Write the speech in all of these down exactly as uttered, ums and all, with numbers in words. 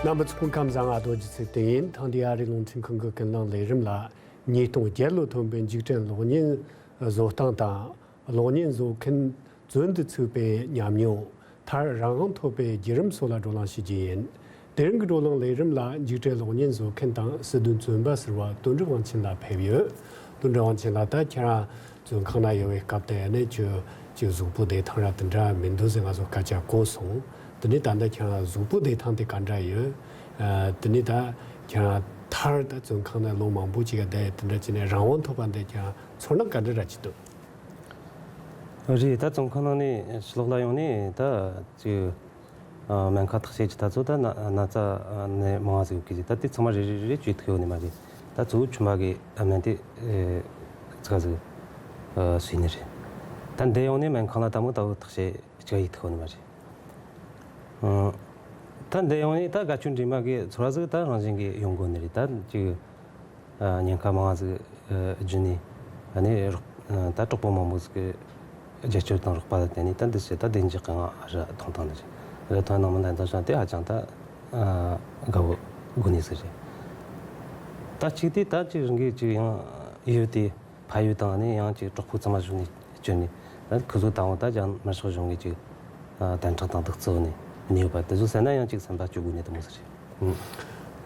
རྣམ་པ་ཚོ་སྐུ་ཁམས་བཟང་། ཨ་རྡོ་རྗེ་ཚེ་བརྟན་ཡིན། ཐེངས་འདིའི་ཨ་རིའི་རླུང་འཕྲིན་ཁང་གི་ཀུན་གླེང་ལས་རིམ་ལ། ཉིས་སྟོང་བརྒྱད་ལོ་ཐོན་པའི་འཇིག་རྟེན་གློག་བརྙན་བཟོ་སྟངས་དང་། གློག་བརྙན་བཟོ་མཁན་བཙོན་དུ་ཚུད་པའི་ཉམས་མྱོང་། མཐར་རང་དབང་ཐོབ་པའི་བརྒྱུད་རིམ་སོགས་ལ་བགྲོ་གླེང་ཞུ་རྒྱུ་ཡིན། དེ་རིང་གི་བགྲོ་གླེང་ལས་རིམ་ལ་འཇིག་རྟེན་གློག་བརྙན་བཟོ་མཁན་དང་སྲིད་དོན་བཙོན་པ་ཟུར་པ་དོན་གྲུབ་དབང་ཆེན་ལགས་ཕེབས་ཡོད། དོན་གྲུབ་དབང་ཆེན་ལགས། ད་ཁྱེད་རང་བཙོན་ཁང་ན་ཡོད་པའི་སྐབས་དེ་ནས་ཁྱོད་ཅིག་གཟུགས་པོ་བདེ་ཐང་ར་དེ་འདྲ་མི་འདུག་ཟེར་ང་ཚོ་སྐད་ཆ་གོ་སོང་། དེ་ནས་ད་ལྟ་ཁྱེད་རང་གཟུགས་པོ་བདེ་ཐང་དེ་ག་འདྲ་ཡོད། ཨ། དེ་ནས་ད་ཁྱེད་རང་མཐར་ད་བཙོན་ཁང་ན་ལོ་མང་པོ་ཅིག་བསྡད་དེ་འདྲ་བྱས་ནས་རང་དབང་ཐོབ་པ་འདི་ཁྱེད་རང་ཚོར་སྣང་ག་འདྲ་ར་ཅིག་འདུག་རེད། ད་བཙོན་ཁང་ནང་ནས་ཕྱི་ལོགས་ལ་ཡོང་ནས་ད་ཅིག་ཨ། སྨན་ཁང་བརྟག་དཔྱད་ཀྱི་ད་ཚོ་ད་ན་ན་ཚ་ནད་མང་ཟིག་ཡོད་གི་ཟིག་ད་དེ་ཚང་མ་རེ་རེ་རེ་བཅོས་ཐུབ་ཡོད་ནི་མ་རེད། ད་གཙོ་བོ་ཆུན་པ་གི་ཨ། སྨན་དེ་ཨེ། ཙི་ག་ཟིག་ཨ། ཟོས་ནི་རེད། ད་འདི་ཡོང་ནས་སྨན་ཁང་ལ་ད་མོ་ད་བོ་བརྟག་དཔྱད་ཅིག་ཡེད་ཐུབ་ཡོད་ནི་མ་རེད། ཨ། ད་འདི་ཡོང་ནས་ད་དགའ་སྐྱོ་འདྲེས་མ་གི་ཚོར་བ་ཟིག་ད་རང་བཞིན་གི་ཡོང་དགོས་ནི་རེད། ད་ཅིག་ཨ། ཉེན་ཁ་མང་ཟིག་ཨ། བརྒྱུད་ནས། ཨ་ནི་རོགས། ཨ། ད་གྲོགས་པོ་མང་པོ་ཟིག་གི་རྒྱབ་སྐྱོར་དང་རོགས་པ་ལ་བརྟེན་ནས་ད་འདི་བྱས། ད་བདེ་འཇགས་ཀྱི་ངང་ར་ཐོན་བཏང་ནི་རེད། ར་ཐོན་ནང་མི་འདང་དང་བྱུང་དེ་ཧ་ཅང་ད་ཨ། དགའ་བོ་དགོས་ནི་ཟིག་རེད། ད་གཅིག་དེ་ད་ཅིག་རང་གིས་ཅིག་ཡང་ཡུལ་དེ་ཕ་ཡུལ་དང་ནི་ཡང་ཅིག་གྲོགས་པོ་ཚང་མ་བཞུགས་ནས་བསྐྱོད་ནས། ད་ཁོ་ཚོ་ད་འོ་ད་ཅང་མི་ཤོག་གཞུང་གི་ཅིག་ཨ། དན་ཁྲག་དང་དུག་རྩི་བོ་ནས་གནས་ཡོད་པ་དེ་ཚོ་བསད་ན་ཡང་ཅིག་སེམས་པ་སྐྱོ་དགོས་ནས་དུ་མོ་ཟེར་རེད།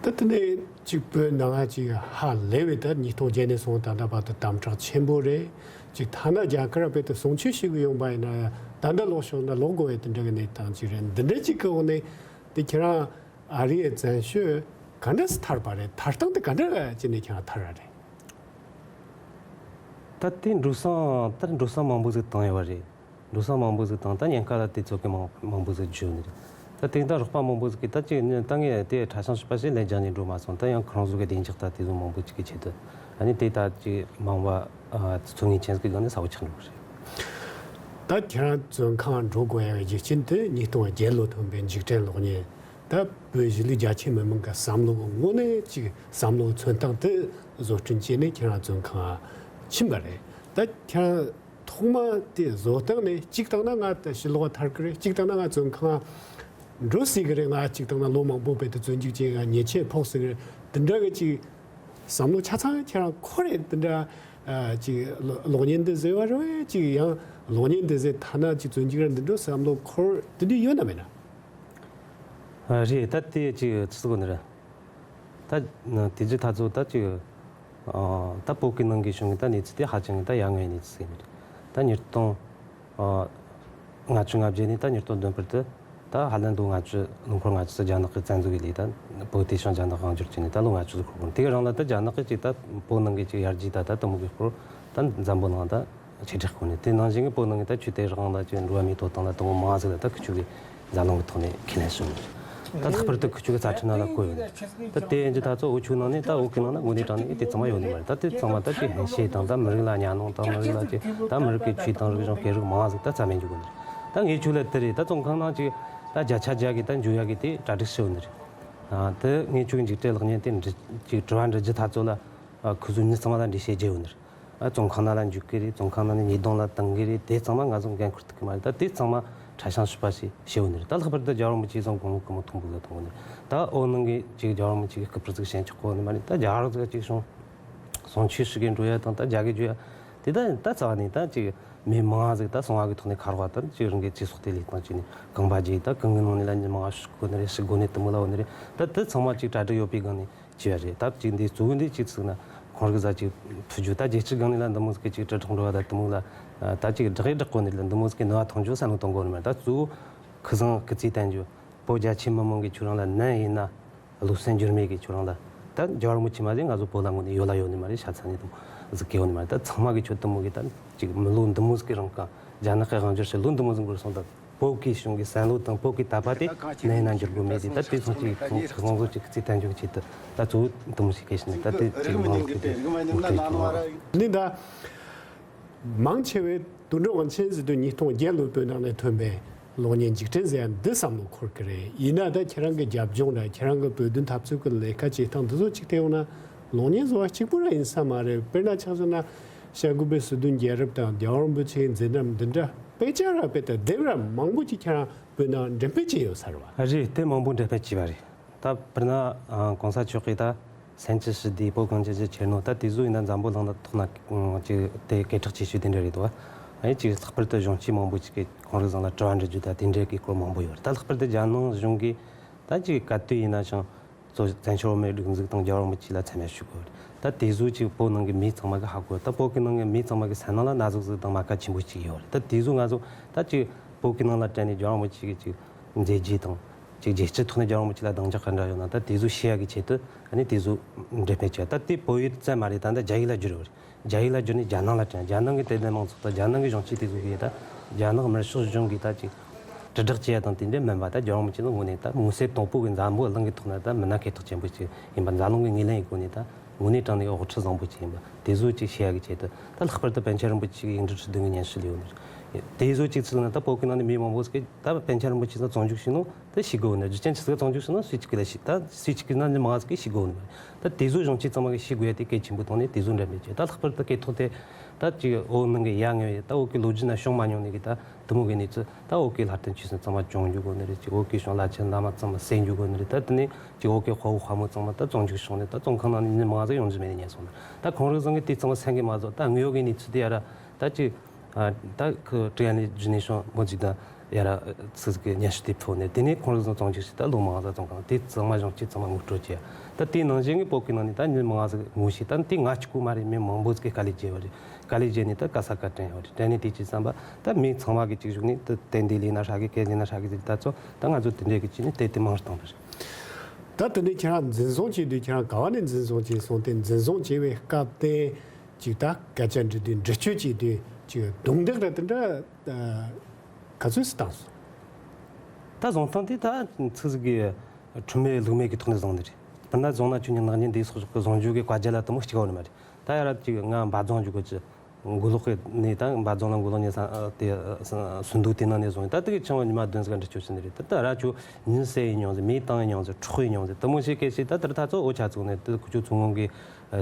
ད་དེ་ནས་ཅིག་བོད་ནང་ང་ཅིག་ཧ་ལས་པའི་ད་ཉིས་སྟོང་བརྒྱད་ནས་བཟུང་ད་ལྟ་བར་དུ་དམ་དྲག་ཆེན་པོ་རེད། ཅིག་ཐ་ན་རྒྱ་གར་བོད་དུ་གསུང་ཆོས་ཞུ་གི་ཡོང་པ་ཡིན་ན་ད་ལྟ་ལོག་ཤོག་ན་ལོག་དགོས་པའི་དེ་འདྲ་གི་གནས་སྟངས་ཅིག་རེད། འདི་འདྲ་ཅིག་གི་འོག་ནས་དེ་ཁྱེད་རང་ཨ་རིའི་བཙན་བྱོལ་ག་འདྲ་སེ་ཐར་པ་རེད། ཐར་སྟངས་དེ་ག་འདྲ་ཅིག་ནས་ཁྱེད་རང་ཐར་བ་རེད། ད་དེ་འགྲོ་སོང་ད་འགྲོ་སོང་མང་པོ་ཟིག་བཏང་ཡོད་པ་རེད། འགྲོ་སོང་མང་པོ་ཟིག་བཏང་། ད་ཉེན་ཁ་ལ་དེ་ཚོ་གི་མང་མང་པོ་ཟིག་བརྗོད་ནི་རེད། ད་དེ་ད་རོགས་པ་མང་པོ་ཟིག་གིས་ད་ཅིག་ནི་ད་ངས་དེ་ཁྲ་ཤང་ཞིག་པ་ཞིག་ལས་རྒྱག་ནས་འགྲོ་མ་སོང་། ད་ཡང་ཁོ་རང་ཚོ་གི་བདེ་འཇགས་ད་དེ་ཚོ་མང་པོ་ཅིག་གི་ཆེད་དུ། ཨ་ནི་དེ་ད་ཅིག་མང་བ་ཨ། ཚོ་ངེས་ཅན་ཟིག་གི་སྒང་ནས་ས་བོ་ཆགས་འགྲོ་གི་རེད། ད་ཁྱེད་རང་བཙོན་ཁང་འགྲོ་དགོས་ཡ་བའི་རྒྱུ་རྐྱེན་དེ་ཉིས་སྟོང་བརྒྱད་ལོ་ཐོན་པའི་འཇིག་རྟེན་གློག་བརྙན། ད་བོད་གཞིས་ལུས་རྒྱ་ཆེ་མི་མང་གི་བསམ་བློ་གི་ངོས་ནས་ཅིག་བསམ་བློ་མཚོན་སྟངས་དེ་བཟོ་སྐྲུན་བྱས་ནས་ཁྱེད་རང་བཙོན་ཁང་ཕྱིན་པ་རེད། ད་ཁྱེད་རང་ཐོག་མ་དེ་བཟོ་སྟངས་ནས་གཅིག་བཏང་ན་ང་ད་ཕྱི་ལོགས་ཐར་གི་རེད། གཅིག་བཏང་ན་ང་བཙོན་ཁང་འགྲོ་སྲིད་གི་རེད། ང་གཅིག་བཏང་ན་ལོ་མང་པོ་བོད་དུ་བཙོན་འཇུག་བྱས་ང་ཉེས་ཆད་ཕོག་སྲིད་གི་རེད། དེ་འདྲ་གི་ཅིག་བསམ་བློ་ཆ་ཚང་ཁྱེད་རང་འཁོར་རེད། དེ་འདྲ་ཨ། ཅིག་གློག་བརྙན་འདི་བཟོས་པ་རེད། ཅིག་ཡང་གློག་བརྙན་འདི་བཟོས་ཐ་ན་ཅིག་བཙོན་འཇུག་ར་འདི་འདྲ་བསམ་བློ་འཁོར་དེ་འདྲ་ཡོད་ན་མེད་ན། ཨ། རེད། ད་དེ་ཅིག་ཚིག་གོ་ནི་རེད། ད་དེ་ཅིག་ད་ཚོ་ད་ཅིག་ཨ། ད་བོད་གི་ནང་གི་བྱུང་གི་ད་གནས་ཚུལ་དེ་ཧ་ཅང་གི་ད་ཡ་ང་བའི་གནས་ཚུལ་ཟིག་ཡིན་ནི་རེད། ད་ཉིས་སྟོང་ཨ། ལྔ་བཅུ་ང་བརྒྱད་ནས་ད་ཉིས་སྟོང་བདུན་བར་དུ་ད་ཧ་ལམ་ལོ་ལྔ་བཅུ། ལོ་འཁོར་ལྔ་བཅུ་རྒྱ་ནག་གི་བཙན་འཛུལ་གི་ལས་ད་བོད་དེ་བྱང་རྒྱ་ནག་དབང་སྒྱུར་བྱས་ནས་ད་ལོ་ལྔ་བཅུ་ཟིག་འཁོར་གོ་ནི། དེ་གི་རིང་ལ་ད་རྒྱ་ནག་གི་ཅིག་ད་བོད་ནང་གི་ཅིག་ཡར་རྒྱས་ད་ད་དུ་མོ་གི་སྐོར་ད་འཛམ་བུ་གླིང་ད་ཁྱབ་བསྒྲགས་གོ་ནི། དེ་ནང་བཞིན་གི་བོད་ནང་གི་ད་ཆོས་དད་རང་དང་ཅིག་འགྲོ་བ་མིའི་ཐོབ་ཐང་ལ་དུ་མོ་མང་ཟིག་ལ་ད་ཁི་ཆོ་གི་འཛམ་གླིང་གི་ཐོག་ནས་ཁས་ལེན་བྱུང་། ད་ལྷག་པར་དུ་ཁི་ཆོ་གི་རྩ་ཁྲིམས་ནང་ལ་བཀོད་ཡོད་ནི། ད་དེ་ཡིན་གྱི་ད་ཚོ་འུ་ཆོའི་ནང་ནས་ད་བོད་གི་ནང་ན་དངོས་གནས་དྲང་གནས་དེ་ཚང་མ་ཡོད་ནི་མ་རེད། ད་དེ་ཚང་མ་ད་ཅིག་ཧེང་ཤེད་དང་ད་མི་རིགས་ལ་གཉའ་གནོན་དང་མི་རིགས་ལ་ཅིག་ད་མི་རིགས་ཀྱི་ཆོས་དང་རིག་གཞུང་སྐད་རིགས་མང་ཟིག་ད་རྩ་མེད་འཇོག་གི་ནི་རེད། ད་ངས་ཁྱོད་ལ་དེ་རེད། ད་བཙོན་ཁང་ནང་ཅིག་ད་བརྒྱ་ཆ་བརྒྱ་གི་ད་འཇུག་ཡ་གི་དེ་གྲ་སྒྲིག་ཞུ་ནི་རེད། ཨ། དེ་ངས་ཁྱོད་འཇིགས་བྲལ་གློག་བརྙན་དེ་འདྲི་ཅིག་དྲི་བ་འདྲི་རྒྱུ་ད་ཚོ་ལ། ཨ། ཁོ་ཚོ་མྱི་ཚང་མ་ལ་འགྲེལ་བཤད་རྒྱུ་ཡོད་ནི་རེད། ཨ། བཙོན་ཁང་ནང་ལ་འཇུག་གི་རེད། བཙོན་ཁང་ནང་ནས་ཉེས་རྡུང་ལ་བཏང་གི་རེད། དེ་ཚང་མ་ང་ཚོ་འགན་འཁུར་ཐུབ་ཀྱི་མ་རེད། ད་དེ་ཚང་མ་ཁྲ་ཤང་ཞུ་བ་ཞིག་ཞུ་ནི་རེད། ད་ལྷག་པར་དུ་རྒྱལ་བ་རིན་པོ་ཆེ་ཚང་དགོང་མོ་སྐུ་མོ་མཐོན་པོ་ཟིག་གཏོང་གི་ནི་རེད། ད་འོ་ནང་གི་ཅིག་རྒྱལ་བ་རིན་པོ་ཆེ་གི་སྐུ་པར་ཟིག་ཞེན་ཆོག་གོ་ནི་མ་རེད། ད་རྒྱ་གར་ཟིག་ཅིག་སོང་སོང་ཆོས་ཞུ་གི་འགྲོ་ཡ་དང་ད་རྒྱ་གི་བརྗོད་ཡ་དེ་ད་ད་རྩ་བ་ནས་ད་ཅིག་མི་མང་ཟིག་ད་སོང་བ་གི་ཐོག་ནས་ཁ་རོག་ད་ཅིག་རང་གི་ཅིག་སོག་དེ་ལས་བཏང་ཅིག་ནས་གང་པ་ཅིག་ད་གང་གི་ནང་ནས་ལ་མྱི་མང་ཞུ་གོ་ནི་རེད། ཞུ་གོ་ནི་དུ་མོ་ལ་འོ་ནི་རེད། ད་དེ་ཚང་མ་ཅིག་གྲ་སྒྲིག་ཡོད་པའི་སྒང་ནས། ཅི་ཡ་རེད། ད་ཅིག་འདི་གཙོ་བོ་འདི་ཅིག་ཚིག་ན་ཁོང་རིག་ཟ་ཅིག་ཕུ་རྒྱུ་ད་རྒྱལ་སྤྱི་སྒང་ནས་ལ་འདི་མོ་ཟིག་གི་ཅིག་དྲིལ་བསྒྲགས་འགྲོ་བ་ད་དུ་མོ་ལ་ད་ཅིག་བསྒྲགས་ཡི་བསྒྲགས་གོ་ནས་ལ་འདི་མོ་ཟིག་གི་ནུས་པ་ཐོན་རྒྱུ་བསམ་བློ་གཏོང་དགོས་ནི་མ་རེད། ད་གཙོ་བོ་ཁི་ཚང་གི་རྩིས་བསྟན་རྒྱུ་བོད་རྒྱ་ཆེ་མི་མང་གི་ཁྱོད་རང་ལ་ནན་ཡིན་ན་བློ་སེམས་འགྱུར་མེད་གི་ཁྱོད་རང་ལ་ད་རྒྱལ་བ་རིན་པོ་ཆེ་མ་ཟིག་ང་ཚོ་བོད་ལ་ངོ་ནས་ཡོད་ལ་ཡོད་ནི་མ་རེད། ཤ་ཚ་ནས་དུ་མོ་ཟིག་གི་ཡོད་ནི་མ་རེད། ད་ཚང་མ་གི་ཁྱོད་དུ་མོ་གི་ད་ཅིག་མི་ལོ་འདི་མོ་ཟིག་གི་རིང་ག་རྒྱ་ནག་གི་དབང་སྒྱུར་ཞིག་ལོ་འདི་མོ་ཟིག་འགོར་སོང་ད། བོད་ཀྱི་གཞུང་གི་བསམ་བློ་དང་བོད་ཀྱི་དད་པ་དེ་ནན་ན་འགྱུར་དགོས་མེད་དེ། ད་དེ་སོང་ཅིག་ཁོང་ཁོང་ཚོ་ཅིག་རྩིས་བསྟན་རྒྱུ་ཆེད་དུ་ད་གཙོ་བོ་འདི་མོ་ཞིག་གལ་ཆེ་ནས་ད་དེ་ཅིག་མང་ལོག་གི་དེ་ངོ་སྤྲོད་བྱུང་བ་རེད། ནི་ད་མང་ཆེ་བས་དོན་གྲུབ་དབང་ཆེན་ཟེར་དུས་ཉིས་སྟོང་བརྒྱད་ལོ་བོད་ནང་ནས་ཐོན་པའི་གློག་བརྙན་འཇིག་རྟེན་ཟེར་ཡ་འདི་བསམ་བློ་འཁོར་གི་རེད། ཡིན་ན་ད་ཁྱེད་རང་གི་རྒྱབ་ལྗོངས་ལ་ཁྱེད་རང་གི་བོད་དོན་འཐབ་རྩོད་ཀྱི་ལས་ཀ་བྱེད་སྟངས་འདི་ཚོ་ཅིག་བལྟས་ཡོང་ན་གློག་བརྙན་བཟོ་བ་གཅིག་པུ་ར་ཡིན་ས་མ་རེད། དཔེར་ན་ཆ་བཞག་ན་བྱ་རྒོད་པོའི་སྲིད་དོན་རྒྱལ་རབས་དང་རྒྱལ་བ་རིན་པོ་ཆེའི་མཛད་རྣམ་འདི་འདྲ་དཔེ་ཆ་ར་དཔེ་ད་དེབ་ར་མང་པོ་ཅིག་ཁྱེད་རང་བོད་ནང་འགྲེམས་སྤེལ་བྱས་ཡོད་ས་རེད་བ། རེད། དེ་མང་པོ་འགྲེམས་སྤེལ་བྱས་པ་རེད། ད་དཔེར་ན་ཨ་གོང་ས་མཆོག་གིས་ད་སན་ཅི་ཞི་བདེ་བོད་གངས་ཅན་གྱི་ཁྱེར་ནོ། ད་དེ་ཚོ་ཡིན་ན་འཛམ་བུ་གླིང་ན་ཐོག་ན་ཅིག་དེ་སྐད་གྲགས་ཆེ་ཤོས་དེ་འདྲ་རེད་དོ། ཨ་ནི་ཅིག་ལྷག་པར་དུ་གཞུང་ཆེན་མང་པོ་ཅིག་གིས་ཁོང་རང་ཚང་ལ་དྲི་བ་འདྲི་རྒྱུ་ད་དེ་འདྲའི་གི་སྐོར་མང་པོ་ཡོད་རེད། ད་ལྷག་པར་དུ་རྒྱ་ནག་གཞུང་གིས་ད་ཅིག་ག་དུས་ཡིན་ན་ཅང་གཙོ་བཙན་བྱོལ་བོད་མིའི་སྒྲིག་འཛུགས་དང་རྒྱལ་བ་རིན་པོ་ཆེ་ལ་མཚན་སྨད་ཞུ་དགོས་རེད། ད་དེ་ཚོ་ཅིག་བོད་ནང་གི་མི་ཚང་མ་གིས་ཧ་གོ། ད་བོད་ཀྱི་ནང་གི་མི་ཚང་མ་གི་སེམས་ནང་ལ་ན་ཟུག་ཟིག་དང་རྨ་ཁ་ཆེན་པོ་ཅིག་ཡོད་རེད། ད་དེ་ཚོ་ང་ཚོ་ད་ཅིག་བོད་ཀྱི་ནང་ལ་དྲན་ནས་རྒྱལ་བ་རིན་པོ་ཆེ་གི་ཅིག་མཛད་རྗེས་དང་། ཅིག་རྒྱལ་སྤྱིའི་ཐོག་ནས་རྒྱལ་བ་རིན་པོ་ཆེ་ལ་གདེང་འཇོག་ག་འདྲ་ཡོད་ན། ད་དེ་ཚོ་ཤེས་ཡ་གི་ཆེད་དུ་ཨ་ནི་དེ་ཚོ་འགྲེམས་སྤེལ་བྱས། ད་དེ་བོད་ཡིག་ཙམ་མ་རེད། ད་ད་རྒྱ་ཡིག་ལ་བསྒྱུར་ཡོད་རེད། རྒྱ་ཡིག་ལ་བསྒྱུར་ནས་རྒྱ་ནག་ལ་དྲན། རྒྱ་ནག་གི་དད་ལྡན་མང་ཚོགས་དང་རྒྱ་ནག་གི་གཞུང་ཆེན་དེ་ཚོ་གིས་ད་རྒྱ་ནག་དམར་ཤོག་གཞུང་གིས་ད་ཅིག་དྲིལ་བསྒྲགས་བྱེད་ཡ་དང་དེ་འདྲ་མིན་པ། ད་རྒྱལ་བ་རིན་པོ་ཆེ་ནི་དངོས་གནས་ད་མངོན་གསལ་དོད་པོ་གི་འཛམ་བུ་གླིང་གི་ཐོག་ན་ད་མི་སྣ་སྐད་གྲགས་ཆེན་པོ་ཅིག་ཡིན་པ། འཛམ་གླིང་གི་ངོས་ལེན་ཡེད་སྒོ་ནས་ད་དངོས་གནས་དྲང་གནས་དབུ་ཁྲིད་བཟང་པོ་ཅིག་ཡིན་པ། དེ་ཚོ་ཅིག་ཤེས་ཡ་གི་ཆེད་དུ། ད་ལྷག་པར་དུ་པཎ་ཆེན་རིན་པོ་ཆེ་གི་ཡིག་འབྲུ་ཁྲི་བདུན་གི་སྙན་ཞུ་ལས་ཡོད་ནི་རེད། དེ་ཚོ་ཅིག་ཚུལ་ན་ད་བོད་ཀྱི་ནང་ནས་མི་མང་པོ་ཟིག་གིས་ད་པཎ་ཆེན་རིན་པོ་ཆེ་ཚོ་བཙོན་འཇུག་བྱས་ནོ་དེ་ཤེས་དགོས་ནི། རྒྱུ་རྐྱེན་ཆི་ཟིག་བཙོན་འཇུག་བྱས་ནོ་སུས་ཅིག་གིས་ལ་ཤེས། ད་སུས་ཅིག་གིས་ན་མི་མང་ཟིག་གིས་ཤེས་དགོས་ནི་མ་རེད། ད་དེ་ཚོ་གཞུང་ཆེན་ཚང་མ་གིས་ཤེས་དགོས་ཡ་དེ་གལ་ཆེན་པོ་མཐོང་ནས་དེ་ཚོ་འགྲེམས་སྤེལ་བྱས། ད་ལྷག་པར་དུ་སྐད་ཐོག་དེ་ད་ཅིག་བོད་ནང་གི་ཡ་ང་བའི་ད་བོད་ཀྱི་ལོ་རྒྱུས་ན་བྱུང་མ་མྱོང་ནི་གི་ད་དེ་མོ་གི་གནས་ཚུལ། ད་བོད་ཀྱི་ལྷ་རྟེན་མཆོད་རྫས་ཚང་མ་བཅོམ་འཇུག་དགོས་ནི་རེད། ཅིག་བོད་ཀྱི་བྱུང་བླ་ཆེན་བླ་མ་ཚང་མ་བསད་འཇུག་དགོས་ནི་རེད། ད་དེ་ནས་ཅིག་བོད་ཀྱི་དཔའ་བོ་དཔའ་མོ་ཚང་མ་ད་བཙོན་འཇུག་བྱུང་ནས་ད་བཙོན་ཁང་ནང་ནས་མི་མང་ཟིག་ཡོང་རྒྱུ་མེད་ནས་ཉན་སོང་ནི། ད་ཁོང་རང་ཚང་གིས་དེ་ཚང་མ་སེམས་གི་མ་བཟོད། ད་དངོས་ཡོད་ཀྱི་གནས་ཚུལ་དེ་ཡ་ར་ད་ཅིག་ཨ་ད་ཁོ་ཀྲི་ཡ་ནས་བརྒྱུད་ནས་བྱུང་མོ་ཅིག་དང་ཡ་ར་ཚིག་གི་སྙན་ཞུ་དེ་ཕུལ་ནས། དེ་ནས་ཁོང་རང་ཚང་བཙོན་འཇུག་བྱས། ད་ལོ་མང་ཟིག་བཙོན་ཁང་དེ་ཚང་མ་གཞུང་ཆེན་ཚང་མ་ངོ་སྤྲོད་བྱས། ད་དེའི་ནང་བཞིན་གྱི་བོད་ཀྱི་ནང་ནས་ད་མི་མང་ཟིག་ངོ་ཤེས། ད་དེ་ང་གཅིག་པོ་མ་རེད། མི་མང་པོ་ཟིག་གིས་དཀའ་ལས་བརྒྱབ་པ་རེད། དཀའ་ལས་བརྒྱབ་ནས་ད་ག་ས་ག་དྲན་ཡོད་རེད། དྲན་ནས་དེ་ཅིག་བསམ་པ་ད་མི་ཚང་མ་གིས་ཅིག་བཞུགས་ནས་ད་དེ་འདི་ལས་ན་ཧྲ་གི་གེ་ལས་ན་ཧྲ་གི་ཟིག་ད་ཚོ་ད་ང་ཚོ་དེ་འདྲས་གི་ཅིག་ནས་དེ་དེ་མང་རུ་བཏང་པ་རེད། ད་དེ་ནས་ཁྱེད་རང་འཛིན་བཟུང་བྱས་དུས་ཁྱེད་རང་ག་བ་ནས་འཛིན་བཟུང་བྱས་སོང་སྟེ། འཛིན་བཟུང་བྱས་པའི་སྐབས་དེ་ཅིག་ད་སྐད་ཆ་འདྲི་དུས་འདྲི་གཅོད་བྱས་དུས་ཅིག་རྡུང་རྡེག་ར་དེ་འདྲ་ག་ཚོད་ཟིག་བཏང་སོང་། ད་བཟུང་སྟངས་དེ་ད་ཚིག་ཟིག་གི་ཁྲིམས་མེད་ལུགས་མེད་ཀྱི་ཐོག་ནས་བཟུང་ནི་རེད། དཔེར་ན་བཟུང་ན་ཁྱོད་ཉིད་ནག་ཉེས་འདི་སོགས་ཀྱི་བཟུང་རྒྱུ་གི་བཀའ་རྒྱ་ལ་དེ་མོ་གཅིག་ཡོད་ནི་མ་རེད། ད་ཡ་ར་ཅིག་ང་འབའ་རྫོང་འཇུག་གི་ཅི་འགོ་ལོག་གི་ནས་ད་འབའ་རྫོང་ལ་འགོ་ལོག་ཉེ་ས་དེ་སུན་དུ་དེ་ནང་ནས་བཟུང་། ད་དེ་གི་ཆང་བ་ཉི་མ་བདུན་ཟིག་འདྲི་གཅོད་བྱས་ནི་རེད། ད་ད་ར་ཁྱོད་ཉིན་གསོས་ཡིན་མྱོང་ཟིག་མི་བཏང་ཡིན་མྱོང་ཟིག་འཕྲོག་ཡིན་མྱོང་ཟིག་དེ་མོ་ཞིག་སྐད་ཆ་ད་དེར་ད་ཚོ་འོ་ཆ་ཚུགས་ནས་དེ་ཁུ་ཆོ་ཚོང་ཁང་གི་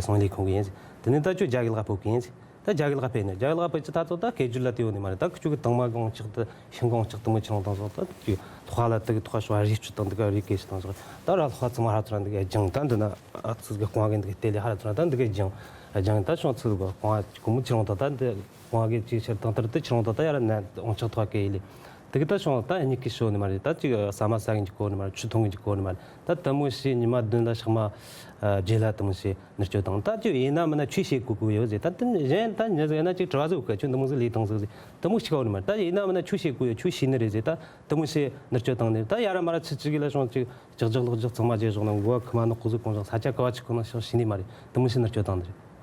སང་ལས་ཁུངས་གི་ཡིན་ཟིག་དེ་ནས་ད་ཁྱོད་རྒྱ་གི་ལག་ཕོག་གི་ཡིན་ཟིག་ད་རྒྱ་གི་ལག་ཕེབས་ནས་རྒྱ་གི་ལག་ཕེབས་ཀྱི་ད་ཚོ་ད་སྐད་སྒྱུར་ལ་དེ་ཡོད་ནི་མ་རེད། ད་ཁུ་ཆོ་གི་དང་མ་གི་ཨོང་ཆག་དེ་ཤིང་གི་ཨོང་ཆག་དེ་མོ་ཁྱེར་ཡོང་བཏང་སོང་། ད་ཅིག་ལྷོག་ལ་དེ་གི་ཐོག་ཤོག་རིགས་ཆུ་དང་དེ་ག་རིགས་སྐད་ཆ་བཏང་སོང་། ད་ར་ལྷོག་ཚང་མ་ཧ་ཚོ་ར་འདི་ག་སྦྱངས། ད་འདི་ན་ཨ་ཚོ་གི་ཀོང་གི་འདི་ག་དེ་ལས་ཧ་ཚོ་ར་ད་འདི་ག་སྦྱངས་སྦྱངས། ད་ཤོང་ཚོ་གི་ཀོང་གི་གོང་མོ་ཁྱེར་ཡོང་ད་ད་འདི་ཀོང་གི་ཅིག་ཤར་དང་དེར་དེ་ཁྱེར་ཡོང་ད་ད་ཡ་ར་ན་ཨོང་ཆག་ཐོག་གི་ཡིན་ལས། དེ་གི་ད་ཤོང་ད་གཉིད་ཀྱི་ཤོ་ནི་མ་རེད། ད་ཅིག་ཟ་མ་ཟ་གི་འཇུག་གོ་ནི་མ་རེད། ཆུ་འཐུང་གི་འཇུག་གོ་ནི་མ་རེད། ད་དེ་མོ་ཞིག་ཉི་མ་བདུན་ལ་ཞག་མ་ཨ་བརྗེ་ལ་དེ་མོ་ཞིག་མནར་གཅོད་བཏང་། ད་ཅིག་ཡིན་ན་མིན་ན་ཆོས་བྱེད་དགོས་ཀྱི་ཡོད་ཟེར། ད་དེ་གཞན་ད་མྱི་ཟིག་ཡིན་ན་ཅིག་དྲི་བ་ཟིག་ག་ཁྱོད་འདི་མོ་ཟིག་ལས་བཏང་ཟིག་ཟེར་དེ་མོ་ཞིག་ག་ཡོད་ནི་མ་རེད། ད་ཡིན་ན་མིན་ན་ཆོས་བྱེད་དགོས་ཡོད། ཆོས་བྱེད་ནི་རེད་ཟེར། ད་དེ་མོ་ཞིག་མནར་གཅོད་བཏང་ནས་ད་ཡ་ར་མ་ར་ཚིག་གཅིག་གི་ལ་ཤོང་ཅིག་ཅག་ཅག་ལོག་ཅག་ཚང་མ་བརྗེ་བཞག་ན་མགོ་བ་ཁུ་མ་ནག་ཁུ་ཟིག་གོང་ཞག་ས་ཆ་ག་བ་ཅིག་ཁོ་ན་ཤོག་ཤི་ནི་མ་རེད། དེ་མོ་ཞིག་མནར་གཅོད་བཏང་ནི་རེད།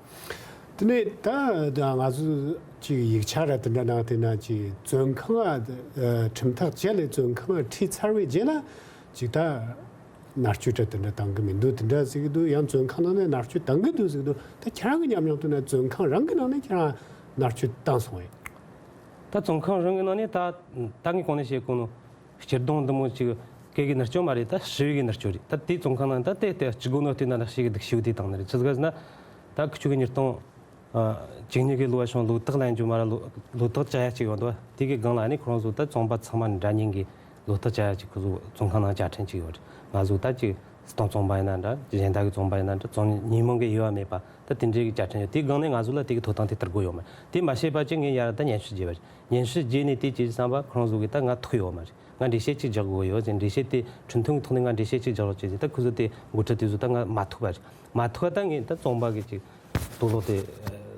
དེ་ནས་ད་ད་ང་ཚོ་ཅིག་ཡིག་ཆ་ར་དེ་འདྲ་ནང་དེ་ན་ཅིག་བཙོན་ཁང་ཨ་ཁྲིམས་ཐག་བཅད་ལས་བཙོན་ཁང་ཨ་ཁྲིད་ཚར་བའི་རྗེས་ལ་ཅིག་ད་མནར་གཅོད་ར་དེ་འདྲ་བཏང་གི་མི་འདུག་དེ་འདྲ་ཟེར་གི་འདུག་ཡང་བཙོན་ཁང་ནང་ནས་མནར་གཅོད་བཏང་གི་འདུག་ཟེར་གི་འདུག་ད་ཁྱེད་རང་གི་ཉམས་མྱོང་དུ་ན་བཙོན་ཁང་རང་གི་ནང་ནས་ཁྱེད་རང་མནར་གཅོད་བཏང་སོང་ངས། ད་བཙོན་ཁང་རང་གི་ནང་ནས་ད་ད་ངས་གོང་ནས་བཤད་གོ་ནོ། སྤྱིར་བཏང་འདི་མོ་ཅིག་སྐད་ཀྱི་མནར་གཅོད་མ་རེད། ད་ཞི་བའི་གི་མནར་གཅོད་རེད། ད་དེ་བཙོན་ཁང་ནང་ད་དེ་ལྟ་གཅིག་དགོས་ནོ་དེ་ན་ད་ཞི་གི་སྡུག་ཞི་བ་དེ་བཏང་ནི་རེད། ཅི་ཟེར་ན་ད་ཁུ་ཆུ་གི་ཉིས་སྟོང་ཨ་བཅུ་གཉིས་གི་ལོ་བ་བྱུང་ལོ་ཏོག་ལེན་རྒྱུ་མ་ར་ལོ་ལོ་ཏོག་བཅའ་ཡ་ཅིག་ཡོང་འདུག་དེ་གི་སྒང་ལ་ཨ་ནི་ཁོ་རང་ཚོ་ད་བཙོན་པ་ཚང་མ་འདྲ་མཉམ་གི་ལོ་ཏོག་བཅའ་ཡ་ཅིག་ཁོ་ཚོ་བཙོན་ཁང་ནང་བཅའ་ཁྲིམས་ཅིག་ཡོད་རེད། ང་ཚོ་ད་ཅིག་སྲིད་དོན་བཙོན་པ་ཡིན་ན་འདྲ་གཞན་དག་གི་བཙོན་པ་ཡིན་ན་འདྲ་བཙོན་ཉེས་མིང་གི་དབྱེ་བ་མེད་པ་ད་དེ་འདྲའི་གི་བཅའ་ཁྲིམས་ཡོད། དེའི་སྒང་ནས་ང་ཚོ་ལ་དེ་གི་ཐོབ་ཐང་དེ་སྟེར་དགོས་ཡོད་མ་རེད། དེ་མ་བྱས་པ་ཅིག་ངས་ཡ་ར་ད་སྙན་ཞུ་བརྗེ་བ་རེད། སྙན་ཞུ་བརྗེས་ནས་དེ་ཅིག་བསམ་པ་ཁོ་རང་ཚོ་གིས་ད་ང་ཐུག་ཡོད་མ་རེད། ང་འགྲེལ་བཤད་ཅིག་རྒྱག་དགོས་ཡོད་ཟེར། འགྲེལ་བཤད་དེ་ཁྲིམས་མཐུན་གྱི་ཐོག་ནས་ང་འགྲེལ་བཤད་ཅིག་རྒྱག་རོགས་བྱེད་ཟེར། ད་ཁོ་ཚོ་དེ་འགོ་ཁྲིད་དེ་ཚོ་ད་ང་མ་ཐུག་པ་རེད། མ་ཐུག་པ་ད་ངས་ད་བཙོན་པ་གི་ཅིག་དུག་ལོག་དེ་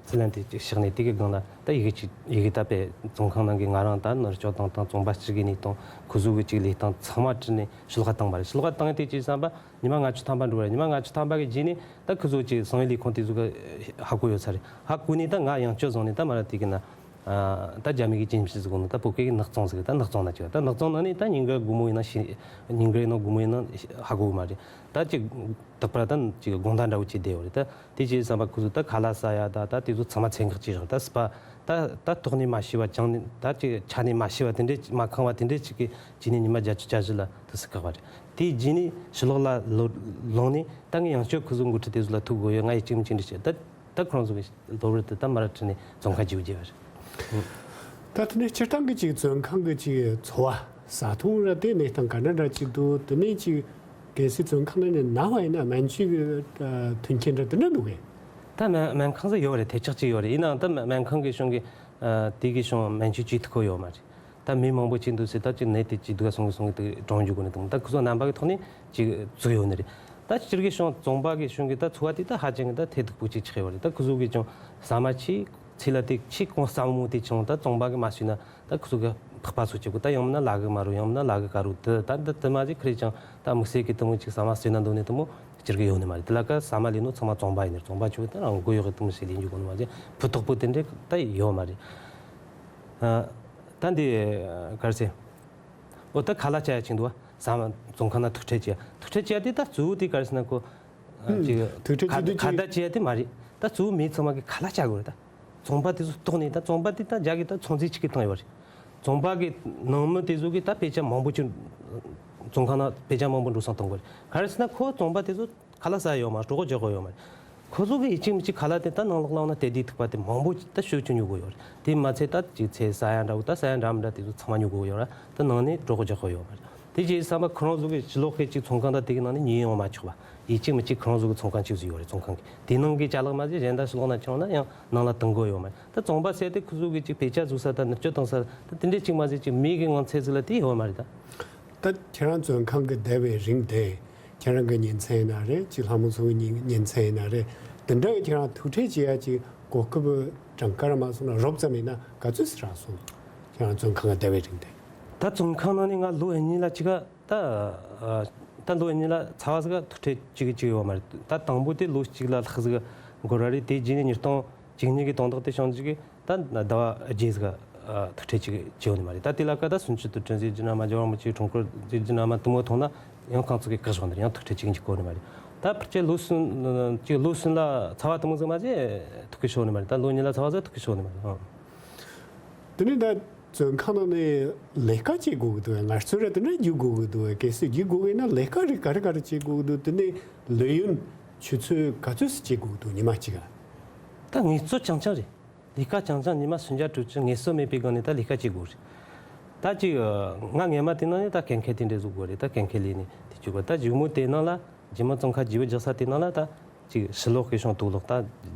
ཚི་ལན་དེ་ཅིག་བཤགས་ནས་དེ་གི་སྒང་ལ་ད་ཡི་གེ་ཅིག་ཡི་གེ་ད་པས་བཙོན་ཁང་ནང་གི་ང་རང་ད་མནར་གཅོད་བཏང་སྟངས་བཙོན་པ་སྤྱི་གི་གནས་སྟངས་ཁོ་ཚོ་གི་ཅིག་ལས་སྟངས་ཚང་མ་བྲིས་ནས་ཤོ་ལོ་ཀ་བཏང་པ་རེད། ཤོ་ལོ་ཀ་བཏང་ཡས་དེ་ཅིག་བསམ་པ་ཉི་མ་ལྔ་བཅུ་ཐམ་པ་འགྲོ་བ་རེད། ཉི་མ་ལྔ་བཅུ་ཐམ་པ་གི་རྗེས་ནས་ད་ཁོ་ཚོ་ཅིག་གསང་བའི་ལས་ཁུངས་དེ་ཚོ་གི་ཧ་གོ་ཡོད་ས་རེད། ཧ་གོ་ནས་ད་ང་ཡང་བསྐྱར་བཟུང་ནས་ད་མ་ར་དེ་གི་ན། ཨ་ད་རྒྱ་མི་གི་ཅིན་ཕྱི་ཟེར་གོ་ནོ་ད་བོད་སྐད་ཀྱི་ནག་ཚོང་ཟེར་གི་ད་ནག་ཚོང་ན་ཅིག་ད་ནག་ཚོང་ན་ནི་ད་ཉིན་དཀར་དགོང་མོ་ཡིན་ན་ཤི་ཉིན་དཀར་ཡིན་ན་དགོང་མོ་ཡིན་ན་ཧ་གོ་མ་རེད། ད་ཅིག་དག་པར་ད་ཅིག་དགོང་དག་འདྲ་བོ་ཅིག་བསྡད་ཡོད་རེད། ད་དེ་ཅིག་བསམ་པ་ཁོ་ཚོ་ད་ཁ་ལག་ཟ་ཡ་ད་ད་དེ་ཚོ་ཚང་མ་ཚན་ཁག་ཅིག་རེད། ད་སྲིད་པ་ད་ད་ཐོག་ནས་མ་ཤི་བ་ཅང་ནས་ད་ཅིག་ཆ་ནས་མ་ཤི་བ་དེ་འདྲས་མ་ཁེངས་པ་དེ་འདྲས་ཅིག་གི་རྗེས་ནས་ཉི་མ་བརྒྱད་ཅུ་གྱ་བཞི་ལ་དུ་སུ་བཀག་པ་རེད། དེའི་རྗེས་ནས་ཕྱི་ལོགས་ལ་ལོ་ལོང་ནས་ད་ངས་ཡང་བསྐྱར་ཁོ་ཚོ་འགོ་ཁྲིད་དེ་ཚོ་ལ་ཐུག་དགོས་ཡོད། ང་ཡིག་གཅིག་མིན་གཅིག་འདྲ་བྱེད་ད། ད་ཁོ་རང་ཚོ་གི་ལོ་རེ་དེ་ད་མ་ར་ཁྲིད་ནས་བཙོན་ཁང་བརྗེ་པོ་བརྗེ་བ་རེད། ད་དེ་ནས་སྤྱིར་བཏང་གི་ཅིག་བཙོན་ཁང་གི་ཅིག་འཚོ་བ་ཟ་འཐུང་ར་དེ་གནས་སྟངས་ག་འདྲ་འདྲ་ཅིག་འདུག་དེ་ནས་ཅིག་ གལ་སྲིད་བཙོན་ཁང་ནང་ནས་ན་བ་ཡིན་ན་སྨན་བཅོས་ཀྱི་ཨ་མཐུན་རྐྱེན་འདྲ་དེ་འདྲ་འདུག་གས། ད་སྨན་སྨན་ཁང་ཟིག་ཡོད་རེད། ཐེབས་ཆག་ཅིག་ཡོད་རེད། ཡིན་ནའང་ད་སྨན་སྨན་ཁང་གི་གཞུང་གི་ཨ་དེ་གི་གཞུང་སྨན་བཅོས་བྱེད་ཐུབ་ཀྱི་ཡོད་མ་རེད། ད་མི་མང་པོ་ཅིག་འདུག་ཟེར། ད་ཅིག་ནད་དེ་ཅིག་སྡུག་ག་སོང་གི་སོང་གི་དེ་གྲོངས་འགྲོ་གི་ནི་དང་། ད་ཁོ་ཚོ་རྣམ་པ་གི་ཐོག་ནས་ཅིག་བཙུགས་ཡོད་ནི་རེད། ད་སྤྱིར་གི་གཞུང་བཙོན་པ་གི་གཞུང་གི་ད་འཚོ་བ་དེ་ད་ཧ་ཅང་གི་ད་ཐེ་གཏུག་པོ་ཅིག་ཆགས་ཡོད་རེད། ད་ཁོ་ཚོ་གི་ཅུང་ཟ་མ་ཆེ་ཚིལ་ལ་དེ་ཆེ་གོང་ཟབ་མོ་དེ་ཅུང་ད་བཙོན་པ་གི་མ་ཟོས་ན། ད་ཁོ་ཚོ་གི་ཕག་པ་ཚོ་བྱེད་དགོས། ད་ཡང་མིན་ན་ལ་གི་མ་རུ་ཡང་མིན་ན་ལ་གི་ཀ་རུ་དེ་ད་འདི་དེ་མ་ཟིག་ཁི་རེ་ཅང་ད་དམིགས་བསལ་གི་དེ་མོ་ཅིག་ཟ་མ་ཟོས་ན་འདུག་ནས་དེ་མོ་སྤྱིར་གི་ཡོད་ནི་མ་རེད། དེ་ལ་ཀ་ཟ་མ་ལས་ནོ་ཚང་མ་བཙོན་པ་ཡིན་ནི་རེད། བཙོན་པ་ཆུ་ད་རང་མགོ་གཡོག་གི་དེ་མོ་ཞིག་ལས་འཇུག་གོ་ནི་མ་ཟིག་ཕུ་ཐོག་པོ་དེ་འདྲས་ད་ཡོད་མ་རེད། ཨ། ད་འདི་ག་རེ་ཟེར། འོ་ད་ཁ་ལག་བཅའ་ཡ་ཅིག་འདུག་བ། ཟ་མ་བཙོན་ཁང་ན་ཐུག་འཕྲད་བྱས་ཐུག་འཕྲད་བྱས་དེ་ད་གཙོ་བོ་དེ་ག་རེ་ཟེར་ན་ཁོ་ཨ་ཅིག་ཐུག་འཕྲད་ཁ་བྱེད་དུས་ཁ་ཅིག་བརྡ་བྱས་དེ་མ་རེད། ད་གཙོ་བོ་མི་ཚང་མ་གི་ཁ་ལག་བཅའ་དགོས་རེད་ད། བཙོན་པ་དེ་ཚོ་ལྟོགས་ནས། ད་བཙོན་པ་དེ་ད་རྒྱ་གི་ད་ཚོང་རྫས་ཆིག་གི་བཏང་ཡོད་རེད། བཙོན་པ་གི་ནང་མི་དེ་ཚོ་གི་ད་དཔེ་ཆ་མང་པོ་ཅིག་བཙོན་ཁང་ནང་དཔེ་ཆ་མང་པོ་འགྲོ་སོང་གཏོང་དགོས་རེད། ག་རེ་ཟེར་ན་ཁོ་བཙོན་པ་དེ་ཚོ་ཁ་ལག་ཟ་ཡོད་མ་རེད། གྲོད་ཁོག་རྒྱགས་ཡོད་མ་རེད། ཁོ་ཚོ་གི་ཡིད་ཆེས་མི་ཆེས་ཁ་ལག་དེ་ད་ནང་ལོགས་ལ་ཡོང་ན་དེ་དེ་ཐུག་པ་དེ་མང་པོ་ད་ཤོད་ཅིག་ཉོ་དགོས་ཡོད་རེད། དེ་མ་ཚད་ད་ཅིག་ཚལ་ཟ་ཡ་འདྲ་བོ་ད་ཟ་ཡ་འདྲ་མི་འདྲ་དེ་ཚོ་ཚང་མ་ཉོ་དགོས་ཡོད་ར། ད་ནང་ནས་གྲོད་ཁོག་རྒྱགས་ཡོད་མ་རེད། དེ་རྗེས་བསམ་པ་ཁོ་རང་ཚོ་གི་ཕྱི་ལོགས་གི་ཅིག་ཚོང་ཁང་དང་དེ་གི་ནང་ནས་ཉོས་ཡོང་མ་ཆོག་པ། ཡིད་ཆེས་མི་ཆེས་ཁོ་རང་ཚོ་གི་ཚོང་ཁང་ཅིག་བཟོས་ཡོད་རེད། ཚོང་ཁང་གི་དེ་ནང་གི་ཅ་ལག་མ་ཟད་གཞན་དག་ཕྱི་ལོགས་ན་ཁྱེར་ཡོང་ན་ཡང་ནང་ལ་གཏོང་དགོས་ཡོད་མ་རེད། ད་བཙོན་པ་ཟེར་དེ་ཁོ་ཚོ་གི་ཅིག་དཔེ་ཆ་བཟོ་ས་དང་མནར་གཅོད་གཏོང་ས་ད་དེ་འདྲས་ཅིག་མ་ཟད་ཅིག་མི་གི་ངང་ཚད་ཟིག་ལ་དེ་ཡོད་མ་རེད་ད། ད་ཁྱེད་རང་བཙོན་ཁང་གི་བསྡད་པའི་རིང་དེ། ཁྱེད་རང་གི་ཉིན་མཚན་ཡིན་ན་རེད། ཅིག་ལྷ་མོ་ཚོ་གི་ཉིན་ཉིན་མཚན་ཡིན་ན་རེད། དེ་འདྲ་གི་ཁྱེད་རང་ཐུག་འཕྲད་བྱེད་ཡ་ཅིག་གོ་སྐབས་གྲངས་ཀ་ར་མ་སོང་ན་རོབ་ཙམ་ཡིན་ན་ག་ཚོད་ཟིག་རག་སོང་། ཁྱེད་རང་བཙོན་ཁང་གི་བསྡད་པའི་རིང་དེ། ད་བཙོན་ཁང་ནང་ནས་ང་ལོ་གཉིས་ལ་གཅིག་ག་ད་ཨ་ད་ལོ་གཉིས་ལ་ཚ་བ་ཟིག་ག་ཐུག་འཕྲད་བྱེད་གི་བཅུག་ཡོད་མ་རེད། ད་དང་པོ་དེ་ལོ་གཅིག་ལ་ལྷག་ཟིག་འགོར་བ་རེད། དེ་རྗེས་ནས་ཉིས་སྟོང་བཅུ་གཉིས་གི་དོན་དག་དེ་བྱུང་རྗེས་གི་ད་ཟླ་བ་རྗེས་ཟིག་ཨ་ཐུག་འཕྲད་ཅིག་བྱེད་ཡོད་ནི་མ་རེད། ད་དེ་ལ་ཀ་ད་སུན་ཅི་དུ་ཀྲན་ཟེར་རྒྱུ་ན་མ། རྒྱལ་བ་རིན་པོ་ཆེའི་འཁྲུངས་སྐར་ཟེར་རྒྱུ་ན་མ། དེ་མོ་ཐོན་ན་ཡང་ཁོང་ཚོ་གི་བཀག་བཞག་ནི་རེད། ཡང་ཐུག་འཕྲད་ཅིག་འཇུག་གོ་ནི་མ་རེད། ད་ཕལ་ཆེར་ལོ་གསུམ་ཅིག་ལོ་གསུམ་ལ་ཚ་བ་དེ་མོ་ཟིག་མ་ཟད་ཐུག་གི་ཤོག་ནི་མ་རེད། ད་ལོ་གཉིས་ལ་ཚ་བ་ཟིག་ཐུག་གི་ཤོག་ནི་མ་རེད། ཨང་། དེ་ནས་ད་བཙོན་ཁང་ནང་ནས་ལས་ཀ་བྱེད་དགོས་ཀྱི་འདུག་གས། ངལ་རྩོལ་ར་དེ་འདྲ་རྒྱུག་དགོས་ཀྱི་འདུག་གས། གལ་སྲིད་རྒྱུག་དགོས་ཀྱི་ན་ལས་ཀ་རིགས་ག་རེ་ག་རེ་བྱེད་དགོས་ཀྱི་འདུག་དེ་ནས་ལས་ཡུན་ཆུ་ཚོད་ག་ཚོད་ཙམ་བྱེད་དགོས་ཀྱི་འདུག་ཉི་མ་གཅིག་ག་ད་ངལ་རྩོལ་རྐྱང་རྐྱང་རེད། ལས་ཀ་རྐྱང་རྐྱང་ཉི་མ་སུམ་བརྒྱ་དྲུག་ཅུ་ངལ་གསོ་མེད་པའི་སྒང་ནས་ད་ལས་ཀ་བྱེད་དགོས་རེད། ད་ཅིག་ང་སྔས་མ་དེ་ནང་ནས་ད་གན་རྐྱལ་དེ་འདྲས་བཟོ་དགོས་རེད། ད་གན་རྐྱལ་ལས་ནས་དེ་བྱེད་དགོས། ད་གཞུག་མོ་དེ་ནང་ལ་རྗེས་མ་བཙོན་ཁང་བརྗེ་པོ་རྒྱག་ས་དེ་ནང་ལ་ད་ཅིག་ཕྱི་ལོགས་ཀྱི་གཞུང་དུག་ལོག་ད་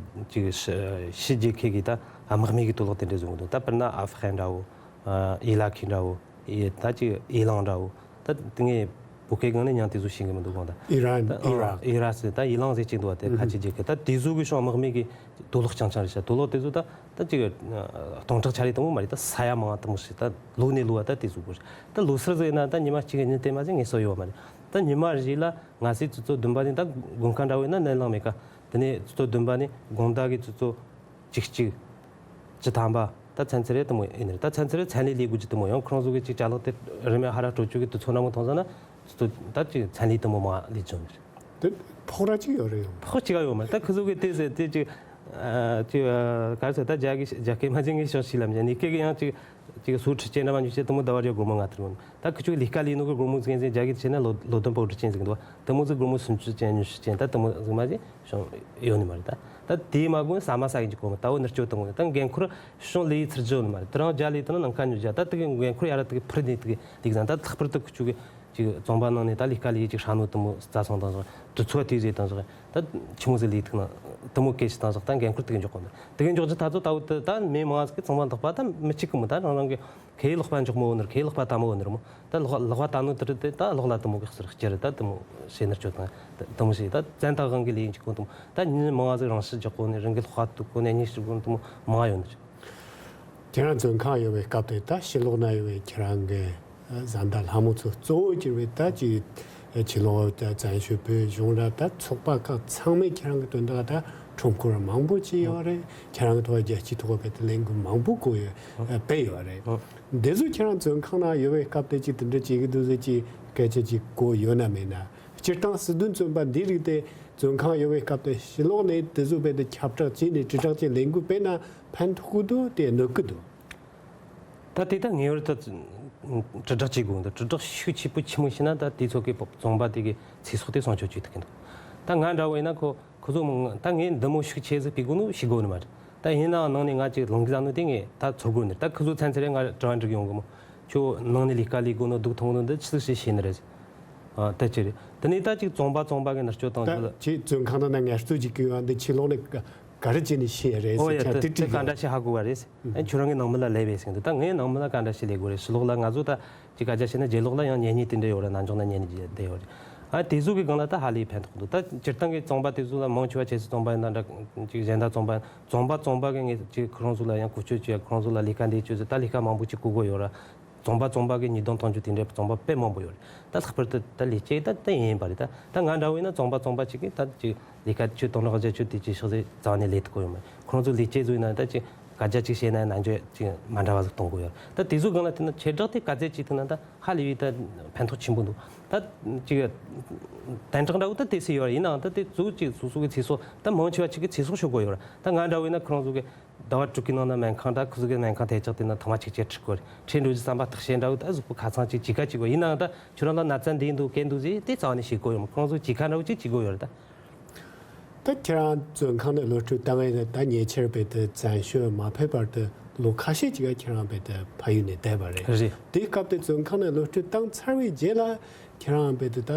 ཅིག་ཕྱི་ཕྱི་རྒྱལ་ཁབ་ཀྱི་ད་དམག་མི་གི་དུག་ལོག་དེ་འདྲས་བཟོ་དགོས་འདུག་ད་དཔེར་ན་ཨབ་གྷན་འདྲ་བོ། ཨི་ལ་ཁི་འདྲ་བོ། ཨི་ད་ཅིག་ཨི་ལང་འདྲ་བོ། ད་དེ་ངས་བོད་སྐད་སྒང་ནས་མྱིང་དེ་ཚོ་ཤེས་གི་མི་འདུག་གོང་ད། ཨི་རན། ད་ཨི་རག་ཨི་རག་ཟེར་ད་ཨི་ལང་ཟེར་གཅིག་འདུག་བ། དེ་ཁ་ཆེ་རྒྱལ་ཁབ་ད་དེ་ཚོ་གི་གཞུང་དམག་མི་གི་དུག་ལོག་རྐྱང་རྐྱང་རེད་ཤག་དུག་ལོག་དེ་ཚོ་ད་ད་ཅིག་སྟོང་ཕྲག་ཆ་རེ་དེ་མོ་མ་རེད། ད་ས་ཡ་མང་བ་དེ་མོ་ཞིག་ད་ལོ་ནས་ལོ་བ་ད་དེ་ཚོ་དགོས་ཤག་ད་ལོ་སར་ཟིག་ཡིན་ན་ད་ཉི་མ་གཅིག་གི་ཉིན་དེ་མ་ཟིག་ངལ་གསོ་ཡོད་མ་རེད། ད་ཉི་མ་བཞི་ལ་ང་ཚོའི་ཆུ་ཚོད་བདུན་པ་ནས་ད་དགོན་ཁ་འདྲ་བོ་ཡིན་ན་ནད་ལངས་མེད་ཀ་དེ་ནས་ཆུ་ཚོད་བདུན་པ་ནས་དགོང་དག་གི་ཆུ་ཚོད་བཅུ་གཅིག་བཅུ་ཐམ་པ། ད་ཚན་ཚེ་རེ་དེ་མོ་ཡིན་ནི་རེད། ད་ཚན་ཚེ་རེ་ཚན་ལས་ལས་དགོས་ཀྱི་དེ་མོ། ཡང་ཁོ་རང་ཚོ་གི་ཅིག་ཅ་ལག་དེ་རིན་མེད་ཧ་ར་སྤྲོད་བཅུག་གི་དུས་ཚོད་ནང་མོ་མཐོང་ས་ན་ད་ཅིག་ཚན་ལས་དེ་མོ་མ་ལས་བྱུང་ནི་རེད། དེ་ཕོགས་ར་ཅིག་ཡོད་རེད་ཡང་། ཕོགས་ཅིག་ཡོད་མ་རེད། ད་ཁོ་ཚོ་གི་དེ་ཟེར་དེ་ཅིག་ཨ་ཅིག་ཨ་ག་རེ་ཟེར། ད་རྒྱ་གི་རྒྱ་སྐད་མ་ཅན་གི་ཤོག་ཤིག་ལམ་ཅན་ནི་སྐད་གི་ཡང་ཅིག་ཅིག་སུ་ཁྲི་ཅན་འདྲ་མ་ཉུ་ཅན་དེ་མོ་ཟླ་བ་རེ་སྒོར་མོ་ལྔ་དེ་མོ། ད་ཁི་ཆོ་ལས་ཀ་ལས་ནོ་གི་སྒོར་མོ་ཟིག་ཡིན་ཟེར། རྒྱ་གི་བྱས་ན་ལོ་ལོ་དོན་པོ་ཁྲི་ཅན་ཟིག་འདུག་བ། དེ་མོ་ཟིག་སྒོར་མོ་སུམ་ཅུ་ཅན་ཉི་ཤུ་ཅན་ད་དེ་མོ་ཟིག་མ་ཟིག་བྱུང་ཡོད་ནི་མ་རེད། ད་ད་དེ་མ་དགོས་ཟ་མ་ཟ་གི་འཇུག་གོ་མ། ད་འོ་མནར་གཅོད་དང་ད་འགན་ཁུར་གཞུང་ལས་ཚུར་རྒྱུ་ནི་མ་རེད། དེ་རང་རྒྱ་ལས་དང་ནང་ཁ་ཉོ་རྒྱ་ད་དེ་གི་འགན་ཁུར་ཡ་ར་དེ་གི་ཕུར་ནས་དེ་གི་ལིག་ཟན་ད་ལྷག་པར་དུ་ཁི་ཆོ་གི་ཅིག་བཙོན་པ་ནང་ནས་ད་ལས་ཀ་ལས་ཅིག་ཧྲ་ནོ་དེ་མོ་རྩ་སོང་དང་ཟིག་དུས་ཚོད་དེ་ཟེར་དང་ཟིག་ད་ཆི་མོ་ཟིག་ལས་ཐུག་ན་དེ་མོ་སྐད་ཆ་དང་ཟིག་ད་འགན་ཁུར་དེ་གི་འཇོག་གོ་ནི་དེ་གི་འཇོག་རྒྱུ་ད་ཚོ་ད་འོ་དེ་ད་མི་མང་ཟིག་གི་ཚང་མ་འདག་པ་ད་མི་གཅིག་གི་མོ་ད་རང་རང་གི་ཁེ་ལོག་པ་འཇོག་མོ་ནི་རེད། ཁེ་ལོག་པ་ད་མོ་ནི་རེད་མོ། ད་ལོག་ལོག་པ་ད་ནོ་དེ་རེད། དེ་ད་ལོག་ལ་དེ་མོ་གི་ཟེར་སྐྱེ་རེད། ད་དེ་མོ་ཞེ་མནར་གཅོད་དང་དེ་མོ་ཞེ་ད་བཙན་ད་དབང་གི་ལས་འཇུག་གོ་དེ་མོ་ད་ཉིན་མང་ཟིག་རང་ཤི་འཇོག་གོ་ནི་རང་གི་ལོག་པ་དུག་གོ་ནི་གཉིས་ཤི་གོ་དེ་མོ་མང་ཡོད་ནི་རེད། ཁྱེད་རང་བཙོན་ཁང་ཡོད་པའི་སྐབས་དེ་ད་ཕྱི་ལོགས་ན་ཡོད་པའི་ཁྱེད་རང་གི་བཟའ་ཟླ་ལྷ་མོ་ཚོ་གཙོ་བོ་གྱུར་པའི་ད་ཅིག་ཕྱི་ལོགས་ད་བཙན་བྱོལ་བོད་གཞུང་ར་ད་ཚོགས་པ་ཁག་ཚང་མས་ཁྱེད་རང་གི་དོན་དག་ད་ཁྲོམ་སྐོར་མང་པོ་བྱས་ཡོད་རེད། ཁྱེད་རང་གི་ཐོག་རྒྱལ་སྤྱིའི་ཐོག་བོད་དུ་ལས་འགུལ་མང་པོ་བསྐོར་ཡོད་སྤེལ་ཡོད་རེད། འདི་ཚོ་ཁྱེད་རང་བཙོན་ཁང་ནང་ཡོད་པའི་སྐབས་དེ་ཅིག་དེ་འདྲ་བྱེད་ཀྱི་འདུག་ཟེར་ཅིག་སྐད་ཆ་ཅིག་གོ་ཡོད་ན་མེད་ན། སྤྱིར་བཏང་སྲིད་དོན་བཙོན་པ་འདི་རིགས་དེ་བཙོན་ཁང་ཡོད་པའི་སྐབས་དེ་ཕྱི་ལོགས་ནས་དེ་ཚོ་བོད་དུ་ཁྱབ་བསྒྲགས་བྱས་ནས་དྲིལ་བསྒྲགས་ཀྱི་ལས་འགུལ་སྤེལ་ན་ཕན་ཐོགས་ཀྱི་འདུག་དེ་གནོད་ཀྱི་འདུག་ད་དེ་ད་ངེས་པར་དུ་དྲིལ་བསྒྲགས་བྱེད་དགོས་འདུག་དྲིལ་བསྒྲགས་ཤུགས་ཆེ་པོ་ཆི་མོ་བྱས་ན་ད་དེ་ཚོ་གི་བཙོན་པ་དེ་གི་ཚེ་སྲོག་དེ་སྲུང་སྐྱོབ་བྱེད་ཐུབ་ཀྱི་འདུག་ད་ང་འདྲ་བོ་ཡིན་ན་ཁོ་ཁོ་ཚོ་མང་ད་ངས་འདི་མོ་ཤུགས་ཆེ་ཟིག་སྤེལ་དགོས་ནོ་ཤེས་དགོས་ནི་མ་རེད། ད་ཡིན་ནའང་ནང་ནས་ང་ཅིག་ལུང་གི་བཟའ་ནོ་དེ་ངས་ད་ཚོར་དགོས་ནི་རེད། ད་ཁོ་ཚོ་ཚན་ཚེ་རེ་ང་དྲི་བ་འདྲི་གི་ཡོང་གི་མོ། ཁྱོད་ནང་ནས་ལས་ཀ་ལས་དགོས་ནོ་སྡུག་མཐོང་ནོ་འདི་ཆི་ཟིག་ཞིག་ཤེས་ནི་རེད། ཨ་ད་ཅི་རེད། དེ་ནས་ད་ཅིག་བཙོན་པ་བཙོན་པ་གི་ནུ་སྐྱོ་བཏང་ད་རྒྱུ་ལ། ཁྱེད་བཙོན་ཁང་ནང་ན་ངལ་རྩོལ་གྱི་སྐྱོན་ཡོད་འདི་ཕྱི་ལོགས་ནས་ག་ག་རེ་བྱས་ནས་ཤེས་རེད་ཨོ་ཟེར། ཡ་ཁྱེད་དེ་དེ་དེ་དྲིས་ག་འདྲ་ཞིག་ཧ་གོ་བ་རེད། ཨ་ཁྱོད་རང་གི་ནང་མི་ལ་ལས་པས་ཟེར་འདུག་ད་ངའི་ནང་མི་ལ་ག་འདྲ་ཞིག་ལས་དགོས་རེད། ཕྱི་ལོགས་ལ་ང་ཚོ་ད་ཅིག་ག་རྒྱ་བྱས་ན་རྗེས་ལོགས་ལ་ཡང་གཉེན་ཉེ་དེ་འདྲ་ཡོད་རེད། ནམ་རྒྱུན་ན་གཉེན་ཉེ་དེ་འདྲ་ཡོད་རེད། ཨ་དེ་ཚོ་གི་སྒང་ལ་ད་ཧ་ལས་ཕན་ཐོགས་འདུག་ད་སྤྱིར་བཏང་གི་བཙོན་པ་དེ་ཚོ་ལ་མང་ཆེ་བ་ཆབ་སྲིད་བཙོན་པ་ཡིན་ན་འདྲ་ཅིག་གཞན་དག་བཙོན་པ་བཙོན་པ་བཙོན་པ་གི་ངས་ཅིག་ཁོ་རང་ཚོ་ལ་ཡང་བཀོལ་སྤྱོད་བྱས། ཁོ་རང་ཚོ་ལ་ལས་ཀ་འདི་བྱོས་ཟེར། ད་ལས་ཀ་མང་པོ་ཅིག་བཀོལ་དགོས་ཡོད་རེད། བཙོན་པ་བཙོན་པ་གི་ཉེས་རྡུང་གཏོང་རྒྱུ་དེ་འདྲའི་བཙོན་པ་དཔེ་མང་པོ་ཡོད་རེད། ད་ལྷག་པར་དུ་ད་ལས་བྱེད་ད་ད་ཡིན་པ་རེད། ད་ད་ང་འདྲ་བོ་ཡིན་ན་བཙོན་པ་བཙོན་པ་ཅིག་གིས་ད་ཅིག་ལས་ཀ་ཁྱོད་དོན་དག་བརྒྱ་ཁྱོད་དེ་ཅིག་ཤག་ཟེར་རྩ་བ་ནས་ལས་ཐུབ་ཀྱི་ཡོད་མ་རེད། ཁོ་རང་ཚོ་ལས་བྱེད་ཚོ་ཡིན་ན་ད་ཅིག་སྐད་ཆ་ཅིག་བཤད་ན་ནན་ཆོས་ཅིག་མ་འདྲ་བ་ཟིག་གཏོང་དགོས་ཡོད་རེད། ད་དེ་ཚོ་སྒང་ལ་བལྟས་ན་ཁྱེད་བདག་དེ་ག་ཚད་ཅིག་ཐུག་ན་ད་ཧ་ལས་པའི་ད་ཕན་ཐོགས་ཆེན་པོ་འདུག་ད་ཅིག་དན་གྲགས་འདྲ་བོ་ད་དེ་སྲིད་ཡོད་རེད། ཡིན་ནའང་ད་དེ་གཙོ་བོ་ཅིག་སོ་སོ་གི་ཚེ་སྲོག་ད་མང་ཆེ་བ་ཅིག་གི་ཚེ་སྲོག་ཤོར་དགོས་ཡོད་རེད། ད་ང་འདྲ་བོ་ཡིན་ན་ཁོ་རང་ཚོ་གི་ཟླ་བ་དྲུག་གི་ནང་ན་སྨན་ཁང་ད་ཁོ་ཚོ་གི་སྨན་ཁང་ཐེ་ཆག་དེ་ན་ཐེངས་མ་གཅིག་ཅིག་ཁྲིད་དགོས་རེད། ཁྲིད་འགྲོ་རྒྱུ་བསམ་པ་ཐག་ཆོད་འདྲ་བོ་ད་གཟུགས་པོ་ཁ་ཚང་ཅིག་ཅིག་ག་ཅིག་དགོས། ཡིན་ནའང་ད་ཁྱོད་རང་ལ་ན་ཚ་འདི་འདུག་གན་འདུག་ཟེར་དེ་རྩ་བ་ནས་ཤེས་དགོས་ཡོད་མ་རེད། ཁོ་རང་ཚོ་ཅིག་ག་འདྲ་བོ་ཅིག་བྱེད་དགོས་ཡོད་རེད་ད། ད་ཁྱེད་རང་བཙོན་ཁང་ནས་གློད་གྲོལ་བཏང་ཡས་ད་ཉེ་ཆར་བར་དུ་བཙན་བྱོལ་མ་ཕེབས་བར་དུ་ལོ་ཁ་ཤས་ཅིག་ག་ཁྱེད་རང་བར་དུ་ཕ་ཡུལ་ནས་བསྡད་པ་རེད། རེད། དེའི་སྐབས་དེ་བཙོན་ཁང་ནས་གློད་གྲོལ་བཏང་ཚར་བའི་རྗེས་ལ་ཁྱེད་རང་བར་དུ་ད་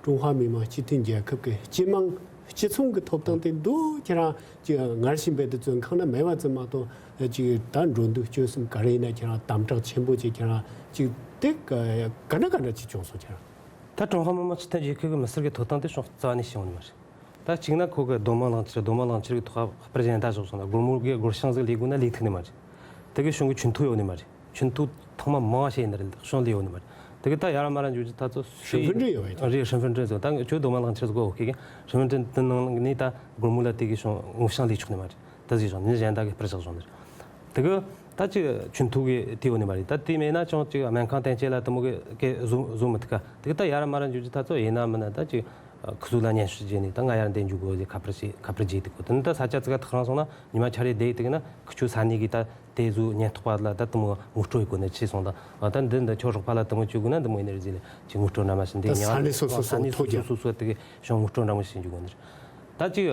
ཀྲུང་ཧྭ་མི་དམངས་སྤྱི་མཐུན་རྒྱལ་ཁབ་ཀྱི་སྤྱི་དམངས་སྤྱི་ཚོགས་ཀྱི་ཐོབ་ཐང་དེ་འདུག་ཁྱེད་རང་ཅིག་སྔར་བཞིན་བར་དུ་བཙོན་ཁང་ནས་མེད་པ་ཙམ་མ་གཏོགས་ཅིག་ད་འགྲོ་འདུག་སྤྱོད་གསུམ་ག་རེ་ཡིན་ན་ཁྱེད་རང་དམ་དྲག་ཆེན་པོ་ཅིག་ཁྱེད་རང་ཅིག་དེ་ག་ག་འདྲ་ག་འདྲ་ཅིག་བྱུང་སོང་ཁྱེད་རང་། ད་ཀྲུང་ཧྭ་མི་དམངས་སྤྱི་མཐུན་རྒྱལ་ཁབ་ཀྱི་མི་སེར་གྱི་ཐོབ་ཐང་དེ་ཤོང་རྩ་བ་ནས་ཤེས་ཡོང་ནི་མ་རེད། ད་གཅིག་ན་ཁོ་གི་སྡོད་དམངས་བླང་བྱར་སྡོད་དམངས་བླང་བྱར་གྱི་ཐོག་ཁ་པར་གཞན་དག་བཞག་སོང་ན་སྒོར་མོ་གི་སྒོར་བྱང་ཟིག་ལས་དགོས་ན་ལས་ཐུབ་ནི་མ་རེད། དེ་གི་གཞུང་གི་ཆུ་མཐུད་ཡོད་ནི་མ་རེད། ཆུ་མཐུད་ཐོག་མ་མང་བ་བྱས་ནི་རེད། གཞུང་ལས་ཡོད་ནི་མ་རེད། དེ་གི་ད་ཡར་མར་འཇུག་རྒྱུ་ད་ཚོ་身份证ཡོད་པས། རེད། 身份证ཟེར། ད་ཁྱོད་སྡོད་དམངས་བླང་བྱར་ཟིག་གོ་ཁེ་གི་身份证དེ་ནང་ནས་ད་སྒོར་མོ་ལ་དེ་གི་གཞུང་ངོ་བྱང་ལས་ཆོག་ནི་མ་རེད། ད་ཟིག་བཞག་ནི་གཞན་དག་གི་པར་བཞག་བཞག་ནི་རེད། དེ་གི་ད་ཅིག་ཆུ་མཐུད་གི་དེ་ཡོད་ནི་མ་རེད། ད་དེ་མེད་ན་ཅང་ཅིག་སྨན་ཁང་བསྟན་ཆེད་ལ་དེ་མོ་གི་གི་བཟོ་བཟོ་མི་ཐུབ་ཀ། དེ་གི་ད་ཡར་མར་འཇུག་རྒྱུ་ད་ཚོ་ཡིན་ན་མིན་ན་ད་ཅིག་ཁུ་ཚུར་ལ་སྙན་ཞུ་བྱས་ནས་ད་ང་ཡར་འདེད་འཇུག་དགོས་ཟེར་ཁ་པར་བྱས་ཁ་པར་བརྗེས་དེ་གོ། དེ་ནི་ད་ས་ཆ་ཙི་ག་ཐག་རང་སོང་ན་ཉི་མ་ཆ་རེ་བསྡད་དེ་གི་ན་ཁུ་ཆུ་ས་གནས་གི་ད་དེ་བཟོ་ཉེན་རྟོག་པ་ལ་ད་དེ་མོ་ངོ་སྤྲོད་ཡི་གོ་ནས་ཆེ་སོང་། ད་ད་འདི་འདི་ཁྱོད་རོགས་པ་ལ་དེ་མོ་བྱེད་དགོས་ན་འདི་མོ་ཡིན་ནི་རེད་ཟེར་ལས་ཅིག་ངོ་སྤྲོད་འདྲ་མ་བྱས་འདི་ད་ཉི་མ་ས་གནས་སོ་སོ་ས་གནས་སོ་སོ་སོ་སོ་སོ་དེ་གི་ཤོང་ངོ་སྤྲོད་འདྲ་མོ་བྱེད་འཇུག་གོ་ནི་རེད། ད་ཅིག་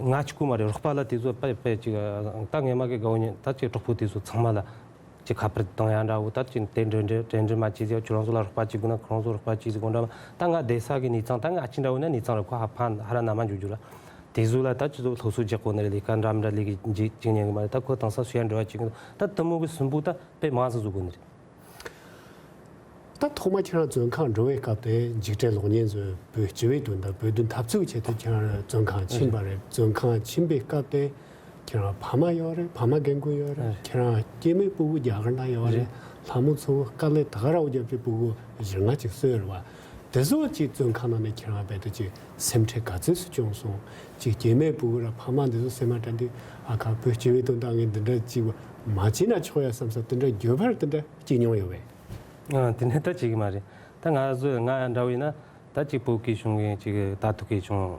ང་གཅིག་པུ་མ་རེད། རོགས་པ་ལ་དེ་ཚོ་དཔེ་དཔེ་ཅིག་ད་ངེད་མ་གི་དགའ་བོ་ཉིན་ད་ཅིག་གྲོགས་པོ་དེ་ཚོ་ཚང་མ་ལ་ཅིག་ཁ་པར་བཏང་ཡ་འདྲ་བོ་ད་ཅིག་དེ་འདྲ་འདྲ་འདྲ་འདྲ་མ་བྱེད་ཟེར། ཁྱོད་རང་ཚོ་ལ་རོགས་པ་བྱེད་དགོས་ན་ཁོ་རང་ཚོ་རོགས་པ་བྱེད་ཟེར་གོ་འདྲ་མ། ད་ང་བསྡད་ས་གི་གནས་ཚང་ད་ང་ཨ་ཅི་འདྲ་བོ་ན་གནས་ཚང་རེད། ཁོ་ཧ་ཕ་ཧ་ར་ན་མ་འཇུག་རྒྱུ་ར་དེ་ཚོ་ལ་ད་ཅི་ཚོ་སློབ་གསོ་རྒྱག་གོ་ནི་རེད། ལས་ཀ་འདྲ་མི་འདྲ་ལས་གི་འཇིག་ཅིག་ཉན་གི་མ་རེད། ད་ཁོ་དེང་སང་སུ་ཡ་འགྲོ་བ་ཅིག་ད་དེ་མོ་གི་སུན་པོ་ད་དཔེ་མང་ཙམ་བཟོ་དགོས་ནི་རེད། ད་ཐོག་མ་ཁྱེད་རང་བཙོན་ཁང་འགྲོ་བའི་སྐབས་དེ་འཇིགས་བྲལ་གློག་བརྙན་བཟོས། བོད་སྤྱི་བའི་དོན་དང་བོད་དོན་འཐབ་རྩོད་ཆེད་དུ་ཁྱེད་རང་བཙོན་ཁང་ཕྱིན་པ་རེད། བཙོན་ཁང་ཕྱིན་པའི་སྐབས་དེ་ཁྱེད་རང་ཕ་མ་ཡོད་རེད། ཕ་མ་རྒན་རྒོན་ཡོད་རེད། ཁྱེད་རང་སྐྱེ་དམན་སྤུ་གུ་རྒྱ་གར་ན་ཡོད་རེད། ལྷ་མོ་ཚོ་དཀའ་ལས་ད་ག་ར་བརྒྱབ་ཀྱི་སྤུ་གུ་བཞི་ལྔ་ཅིག་གསོས་རེད་བ། དེ་ཚོ་ཅིག་བཙོན་ཁང་ནང་ནས་ཁྱེད་རང་རྦད་དེ་ཅིག་སེམས་ཁྲལ་ག་ཚོད་སུ་བྱུང་སོང་། ཅིག་སྐྱེ་དམན་སྤུ་གུ་ར་ཕ་མ་འདི་ཚོ་སེམས་མ་དྲན་དུས་ཨ་ཁ་བོད་སྤྱི་བའི་དོན་དག་ངས་འདི་འདྲ་ཅིག་མ་བྱས་ན་ཆོག་ཡ་བསམ་ས་དེ་འདྲ་འགྱོད་པ་ར་དེ་འདྲ་སྐྱེ་མྱོང་ཡོད་པས། ཨ་དེ་འདྲ་ད་ཅིག་མ་རེད། ད་ང་ཚོ་ང་འདྲ་བོ་ཡིན་ན་ད་ཅིག་བོད་སྐད་གཞུང་གི་ཅིག་ད་ཐུག་གི་བྱུང་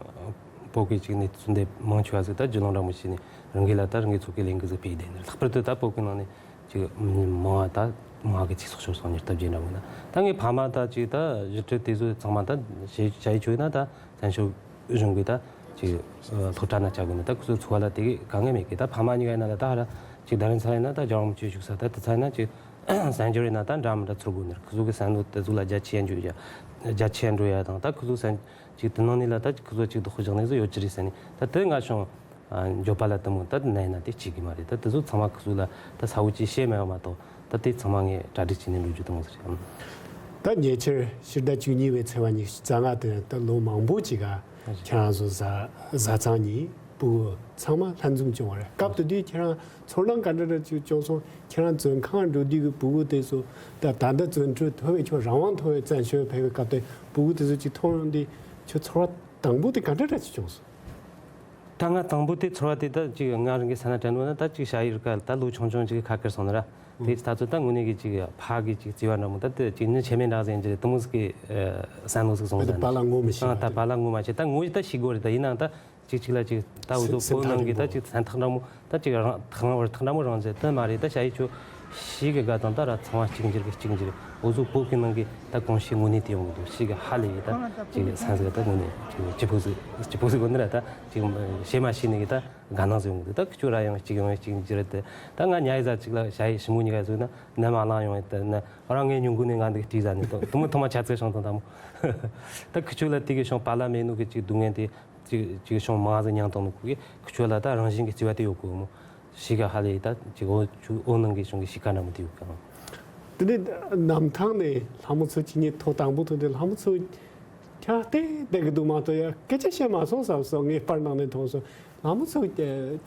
བོད་སྐད་ཅིག་ནས་ཚུན་དེ་མང་ཆེ་བ་ཟིག་ད་རྒྱུ་ནོར་འདྲ་མོ་བྱས་ནས་རང་གི་ལ་ད་རང་གི་ཚོགས་ཀྱི་ལས་འགུལ་ཟིག་སྤེལ་བསྡད་ནས་ལྷག་པར་དུ་ད་བོད་སྐད་ནང་ནས། ཅིག་མང་བ་ད་མང་གི་ཚིག་སོགས་ཤོར་སོང་། ཉེ་སྟབས་རྗེས་འདྲ་མིན་ན་ད་ངའི་ཕ་མ་ད་ཅིག་ད་གཞིས་བྲལ་དེ་ཚོ་ཚང་མ་ད་བྱས་བྱས་ཆོག་ན་ད་བཙན་བྱོལ་གཞུང་གི་ད་ཅིག་སློབ་གྲྭ་ན་བཅར་དགོས་ན་ད་ཁོ་ཚོ་འཚོ་བ་ལ་དེ་གི་དཀའ་ངལ་མེད་གི། ད་ཕ་མ་གཉིས་ཀ་ཡིན་ན་ལ་ད་ཧ་ར་ཅིག་རྡ་རམ་ས་ལ་ཡིན་ན་ད་རྒྱལ་བ་རིན་པོ་ཆེ་བཞུགས་ས་ད་དེ་ཚ་ཡིན་ན་ཅིག་གསར་འབྱོར་ཡིན་ན་ད་འདྲ་མི་འདྲ་ཚོར་དགོས་ནི་རེད། ཁོ་ཚོ་གི་བསམ་བློ་དེ་ཚོ་ལ་རྒྱ་ཆེ་ཡ་འཇོག་ཡ་རྒྱ་ཆེ་ཡ་འགྲོ་ཡ་དང་ད་ཁོ་ཚོ་བསམ་ཅིག་དེ་ནང་ནས་ལ་ད་ཁོ་ཚོ་ཅིག་ཏུ་ཧུ་བཞག་ནས་བཟོ་ཡོད་ཅི་རེད་ཟེར་ནས་ད་དེ་ང་བྱུང་། འགྱོད་པ་ལ་དེ་མོ་ད་ནས་ན་དེ་གཅིག་གི་མ་རེད། ད་དེ་ཚོ་ཚང་མ་ཁོ་ཚོ་ལ་ད་ས་བོ་ཅིག་བཤད་མེད་པ་མ་གཏོགས་ད་དེ་ཚང་མ་ངས་གྲ་སྒྲིག་བྱས་ནས་འགྲོ་རྒྱུ་དེ་མོ་ཟེར་ཡང་། ད་ཉེ་ཆར་ཕྱི་ཟླ་བཅུ་གཉིས་པའི་ཚེས་པ་ཉི་ཤུ་རྩ་ལྔ་དེ་ད་ལོ་མང་པོ་ཅིག་ག་ཁྱེད་རང་ཚོ་བཟའ་བཟའ་ཚང་གཉིས་སྤུ་གུ་ཚང་མ་ལྷན་འཛོམས་བྱུང་བ་རེད། སྐབས་དེ་དུས་ཁྱེད་རང་ཚོར་སྣང་ག་འདྲ་འདྲ་ཅིག་བྱུང་སོང་། ཁྱེད་རང་བཙོན་ཁང་འགྲོ་དུས་ཀྱི་སྤུ་གུ་དེ་ཚོ་ད་ད་ལྟ་བཙོན་གྲོལ་ཐོབ་པའི་ཁྱོད་རང་དབང་ཐོབ་པའི་བཙན་བྱོལ་ཕེབས་པའི་སྐབས་དེ་སྤུ་གུ་དེ་ཚོ་ཅིག་མཐོང་ཡོང་དུས་ཁྱོད་ཚོར་བ་དང་པོ་དེ་ག་འདྲ་འདྲ་ཅིག་བྱུང་སོང་། ད་ང་དང་པོ་དེ་ཚོར་བ་དེ་ད་ཅིག་ང་རང་གི་ས་ན་དྲན་འགྲོ་ན་ད་ཅིག་ཞ་ཡི་རི་ཀ་ད་ལོ་ཆུང་ཆུང་ཅིག་གི་ཁ་ཁེར་སོང་ན་ར། དེ་ད་ཚོ་ད་དངོས་གནས་གི་ཅིག་ཕ་གི་ཅིག་བརྩེ་བ་འདྲ་མོ་ད་དེ་ཅིག་ནི་ཆེ་མེད་འདྲ་ཟེར་ཡིན་གྱི་རེད། དེ་མོ་ཟིག་གི་བསམ་བློ་ཟིག་སོང་ད་ཟེར་ད་ནི། པཱ་ལགས་ངོ་མི་ཤེས་ཨ་པ་ད་དེ། པཱ་ལགས་ངོ་མ་ཤེས། ད་ངོ་ད་ཤེས་དགོས་རེད། ད་ཡིན་ནའང་ད་ཅིག་ཅིག་ལ་ཅིག་ད་འུ་ཚོ་སེམས་བོད་ནང་གི་ད་ཅིག་སེམས་ཐག་འདྲ་མོ་ད་ཅིག་རང་ཐག་རང་བར་ཐག་འདྲ་མོ་རང་ཟེར་དེ་མ་རེད། ད་ཞ་ཡི་ཁྱོད་ ཞིག་གི་དགའ་དང་ད་ར་ཚང་མ་གཅིག་འགྱུར་གི་གཅིག་འགྱུར། འོ་ཟོ་བོད་གི་ནང་གི་ད་གོམས་གཤིས་དངོས་གནས་དེ་ཡོང་གི་འདུག་ཞིག་གི་ཧ་ལས་ཡི་ད་ཅིག་སེམས་སུ་ད་དངོས་གནས་ཅིག་སྐྱིད་པོ་ཟིག་སྐྱིད་པོ་ཟིག་གོ་ནི་ར། ད་ཅིག་བྱེ་མ་ཤེས་ནི་གི་ད་དགའ་སྣང་ཟིག་ཡོང་གི་འདུག་ད་ཁྱོད་ར་ཡང་གཅིག་ཡོང་གཅིག་འགྱུར་དེ། ད་ང་ཉལ་ཡི་ཟ་ཅིག་ལ་ཞ་ཡི་ཞི་མོ་གཉིས་ཀ་ཟོས་ན་ནམ་མ་ལངས་ཡོང་ཡི་ད་ན་རང་ངའི་ཉུང་གུ་ནས་ང་འདུག་བྲིས་ཟ་ནི་ད་དུ་མོ་ཐོག་མ་ཆ་ཚེ་ཤང་དང་ད་མོ། ད་ཁྱོད་ལ་དེ་གི་ཤོང་པ་ལ་མེད་ནོ་གི་ཅིག་སྡུག་བསྔལ་དེ། ཅིག་ཅིག་ཤོང་མང་ཟིག་མྱངས་བཏང་ནོ་ཁུ་གི་ཁྱོད་ལ་ད་རང་བཞིན་གི་སྐྱེ་བ་དེ་ཡོད་གོ་མོ། ཞིག་ག་ཧ་ལས་ད་ཅིག་འོ་ཆུ་འོ་ནང་གི་ཤོང་གི་ཤིག་ག་འདྲ་མོ་དེ་ཡོད་ག། དེ་ནས་གནམ་ཐང་ནས་ལྷ་མོ་ཚོ་ཅི་ཉིད་ཐོག་དང་པོ་ཐོན་དུས་ལྷ་མོ་ཚོ་ཁྱང་བལྟས་བསྡད་གི་འདུག་མ་གཏོགས་ཡ་སྐད་ཆ་བཤད་མ་སོང་བསམ་སོང་། ངས་པར་ནང་ནས་མཐོང་སོང་། ལྷ་མོ་ཚོ་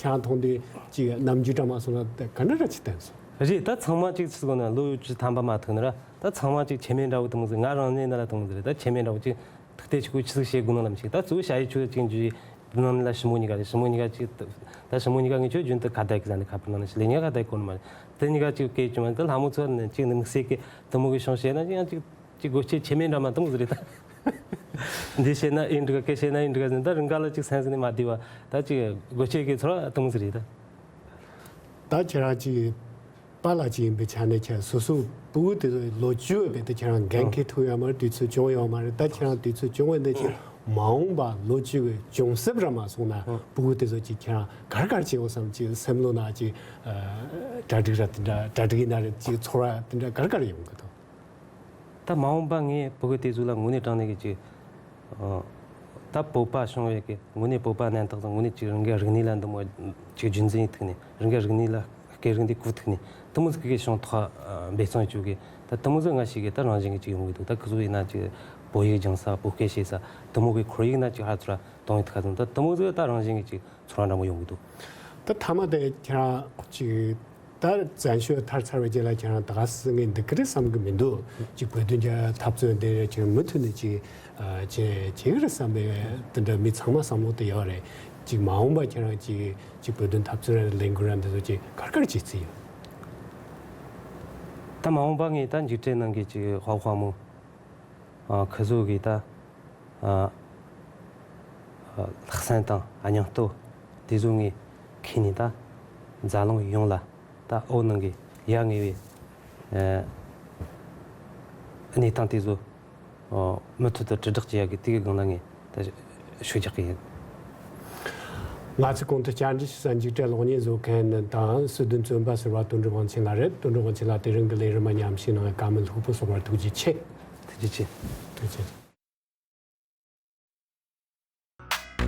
ཁྱང་མཐོང་དུས་ཅིག་ནམ་རྒྱུན་འདྲ་མ་སོང་ལ་ག་འདྲ་ར་ཅིག་བསྟན་སོང་། རེད། ད་ཚང་མ་ཅིག་ཚིག་གོ་ན་ལོ་བཅུ་ཐམ་པ་མ་ཐུག་ན་ར་ད་ཚང་མ་ཅིག་ཁྱད་མེད་འདྲ་བོ་དེ་མོ་ཟིག་ང་རང་ནས་ན་ར་དེ་མོ་ཟིག་རེད། ད་ཁྱད་མེད་འདྲ་བོ་ཅིག་ཐུག་སྟེ་ཆི་གོ་ཆི་ཟིག་བྱེད་དགོས་ནོ་ལམ་ཞིག་ད་གཙོ་བོ་ཞ་ཡི་ཆུ་ཅིག་འཇུ་ཡི། འདི་ནང་ལ་ཞི་མོ་གཉིས་ཀ་རེད། ཞི་མོ་གཉིས་ཀ་ཅིག་ད་ཞི་མོ་གཉིས་ཀ་ངས་ཆོས་རྒྱུན་དུ་ཁ་བརྡ་གི་ཟ་ནས་ཁ་པར་ནང་ལ་ཞི་ལས་གཉིས་ཀ་ཁ་བརྡ་གོ་ནི་མ་རེད། དེ་གཉིས་ཀ་ཅིག་སྐད་ཅིག་མ་ད་ལྷ་མོ་ཚོ་ནས་ཅིག་ནི་དམིགས་བསལ་གི་དེ་མོ་གི་ཤོང་བཤད་ན་ཡང་ཅིག་ཅིག་སྒོ་ཆེ་ཆེ་མེད་འདྲ་མ་དེ་མོ་ཟིག་རེད་ད། འདི་བཤད་ན་ཨེ་འགྲིག་ག་སྐད་བཤད་ན་ཨེ་འགྲིག་ག་ཟེར་ད་རང་ག་ལ་ཅིག་སེམས་སུ་ནས་མ་བསྡུས་པ་ད་ཅིག་སྒོ་ཆེ་གི་ཚོར་བ་དེ་མོ་ཟིག་རེད་ད། ད་ཁྱེད་རང་ཅིག་པཱ་ལགས་ཅིག་ཡིན་པའི་ཆ་ནས་ཁྱེད་སོ་སོ་ཕྲུ་གུ་དེ་ཚོ་ལོ་བཅུ་བའི་བར་དུ་ཁྱེད་རང་འགན་འཁྱེར་ཐུབ་ཡོད་མ་རེད། དུས་ཚོད་བྱུང་ཡོད་མ་རེད། ད་ཁྱེད་རང་དུས་ཚོད་བྱུང་བའི་འདི་ཅིག་མ་འོངས་པ་ལོ་བཅུ་བའི་གྱོང་གསབ་ར་མ་སོང་ན་ཕྲུ་གུ་དེ་ཚོ་ཅིག་ཁྱེད་རང་ག་རེ་ག་རེ་བྱེད་འོ་བསམ་ཅིག་སེམས་ལོ་ན་ཅིག་གྲ་སྒྲིག་ར་དེ་འདྲ་གྲ་སྒྲིག་ཡིན་ན་རེད་ཅིག་ཚོར་བ་དེ་འདྲ་ག་རེ་ག་རེ་ཡོང་གི་འདུག་ད་མ་འོངས་པ་ངས་ཕྲུ་གུ་དེ་ཚོ་ལ་དངོས་གནས་དྲང་གནས་ཀྱི་ཅིག་ད་བོད་པ་བྱུང་བའི་གི་དངོས་གནས་བོད་པ་གནས་སྟངས་དང་དངོས་གནས་ཅིག་རང་གི་རིག་གནས་ལ་འདི་མོ་ཅིག་རྒྱུན་འཛིན་ཡིན་ཐུག་ནས་རང་གི་རིག་གནས་ལ་སྐད་རིགས་འདི་གོ་ཐུག་ནས་དེ་མོ་ཟིག་གི་བྱུང་ཐོག་འབད་བརྩོན་བཅུག་གི་ད་དེ་མོ་ཟིག་ང་ཞིག་གི་ད་རང་བཞིན་གི་ཅིག་ཡོང་གི་འདུག་ད་ཁི་ཚོ་ཡིན་ན་ཅིག་བོད་ཡིག་སྦྱང་ས་བོད་སྐད་བཤད་ས་དེ་མོ་གི་ཁོར་ཡུག་ན་ཅིག་ཧ་ཚུར་གཏོང་ཡིན་ཐུག་ག་ད་དེ་མོ་ཟིག་ད་རང་བཞིན་གི་ཅིག་ཚོར་བ་འདྲ་མོ་ཡོང་གི་འདུག་ད་མཐའ་མ་དེ་ཁྱེད་རང་ཅིག་ད་བཙན་བྱོལ་ཐར་ཚར་བའི་རྗེས་ལ་ཁྱེད་རང་ད་ག་སེ་ངས་འདི་ག་རེ་བསམ་གི་མི་འདུག་ཅིག་བོད་དོན་རྒྱ་འཐབ་རྩོད་འདི་རེད་ཁྱེད་རང་མུ་མཐུད་ནས་ཅིག་བྱེད་བྱེད་གི་རེད་བསམ་པའི་དེ་འདྲ་མི་ཚང་མ་བསམ་བློ་དེ་ཡོད་རེད། ཅིག་མ་འོངས་པ་ཁྱེད་རང་ཅིག་ཅིག་བོད་དོན་འཐབ་རྩོད་ར་ལས་འགུལ་ར་འདི་ཚོ་ཅིག་ག་རེ་ག་རེ་བྱེད་རྩིས་ཡོད། ད་མ་འོངས་པ་ངས་ད་འཇིགས་བྲལ་ནང་གི་ཅིག་ཧྭ་ཧྭ་མོ། ཨ་ཁི་ཚོ་གིས་ད་ཨ་ཨ་ལྷག་བསམ་དང་སྙིང་སྟོབས་དེ་ཚོ་ངས་ཁྱེར་ནས་ད་འཛམ་གླིང་ཡོངས་ལ་ད་བོད་ནང་གི་ཡ་ང་བའི་ཨ་གནས་སྟངས་དེ་ཚོ་ཨ་མུ་མཐུད་དུ་དྲིལ་བསྒྲགས་བྱེད་ཡག་གི་དེ་གི་སྒང་ལ་ངས་ད་ཤུགས་རྒྱག་གི་ཡིན། ང་ཚོས་གོང་དུ་བཅར་འདྲི་ཞུ་ས་འཇིགས་བྲལ་གློག་བརྙན་བཟོ་མཁན་དང་སྲིད་དོན་བཙོན་པ་ཟུར་པ་དོན་གྲུབ་དབང་ཆེན་ལགས་རེད། དོན་གྲུབ་དབང་ཆེན་ལགས་དེ་རིང་གི་ལས་རིམ་མ་ཉམས་ཞིག་གནང་བའི་བཀའ་མོལ་ལྷུག་པོ་གསུངས་པར་ཐུགས་རྗེ་ཆེ། ཐུགས་རྗེ་ཆེ། ཐུགས་རྗེ་ཆེ།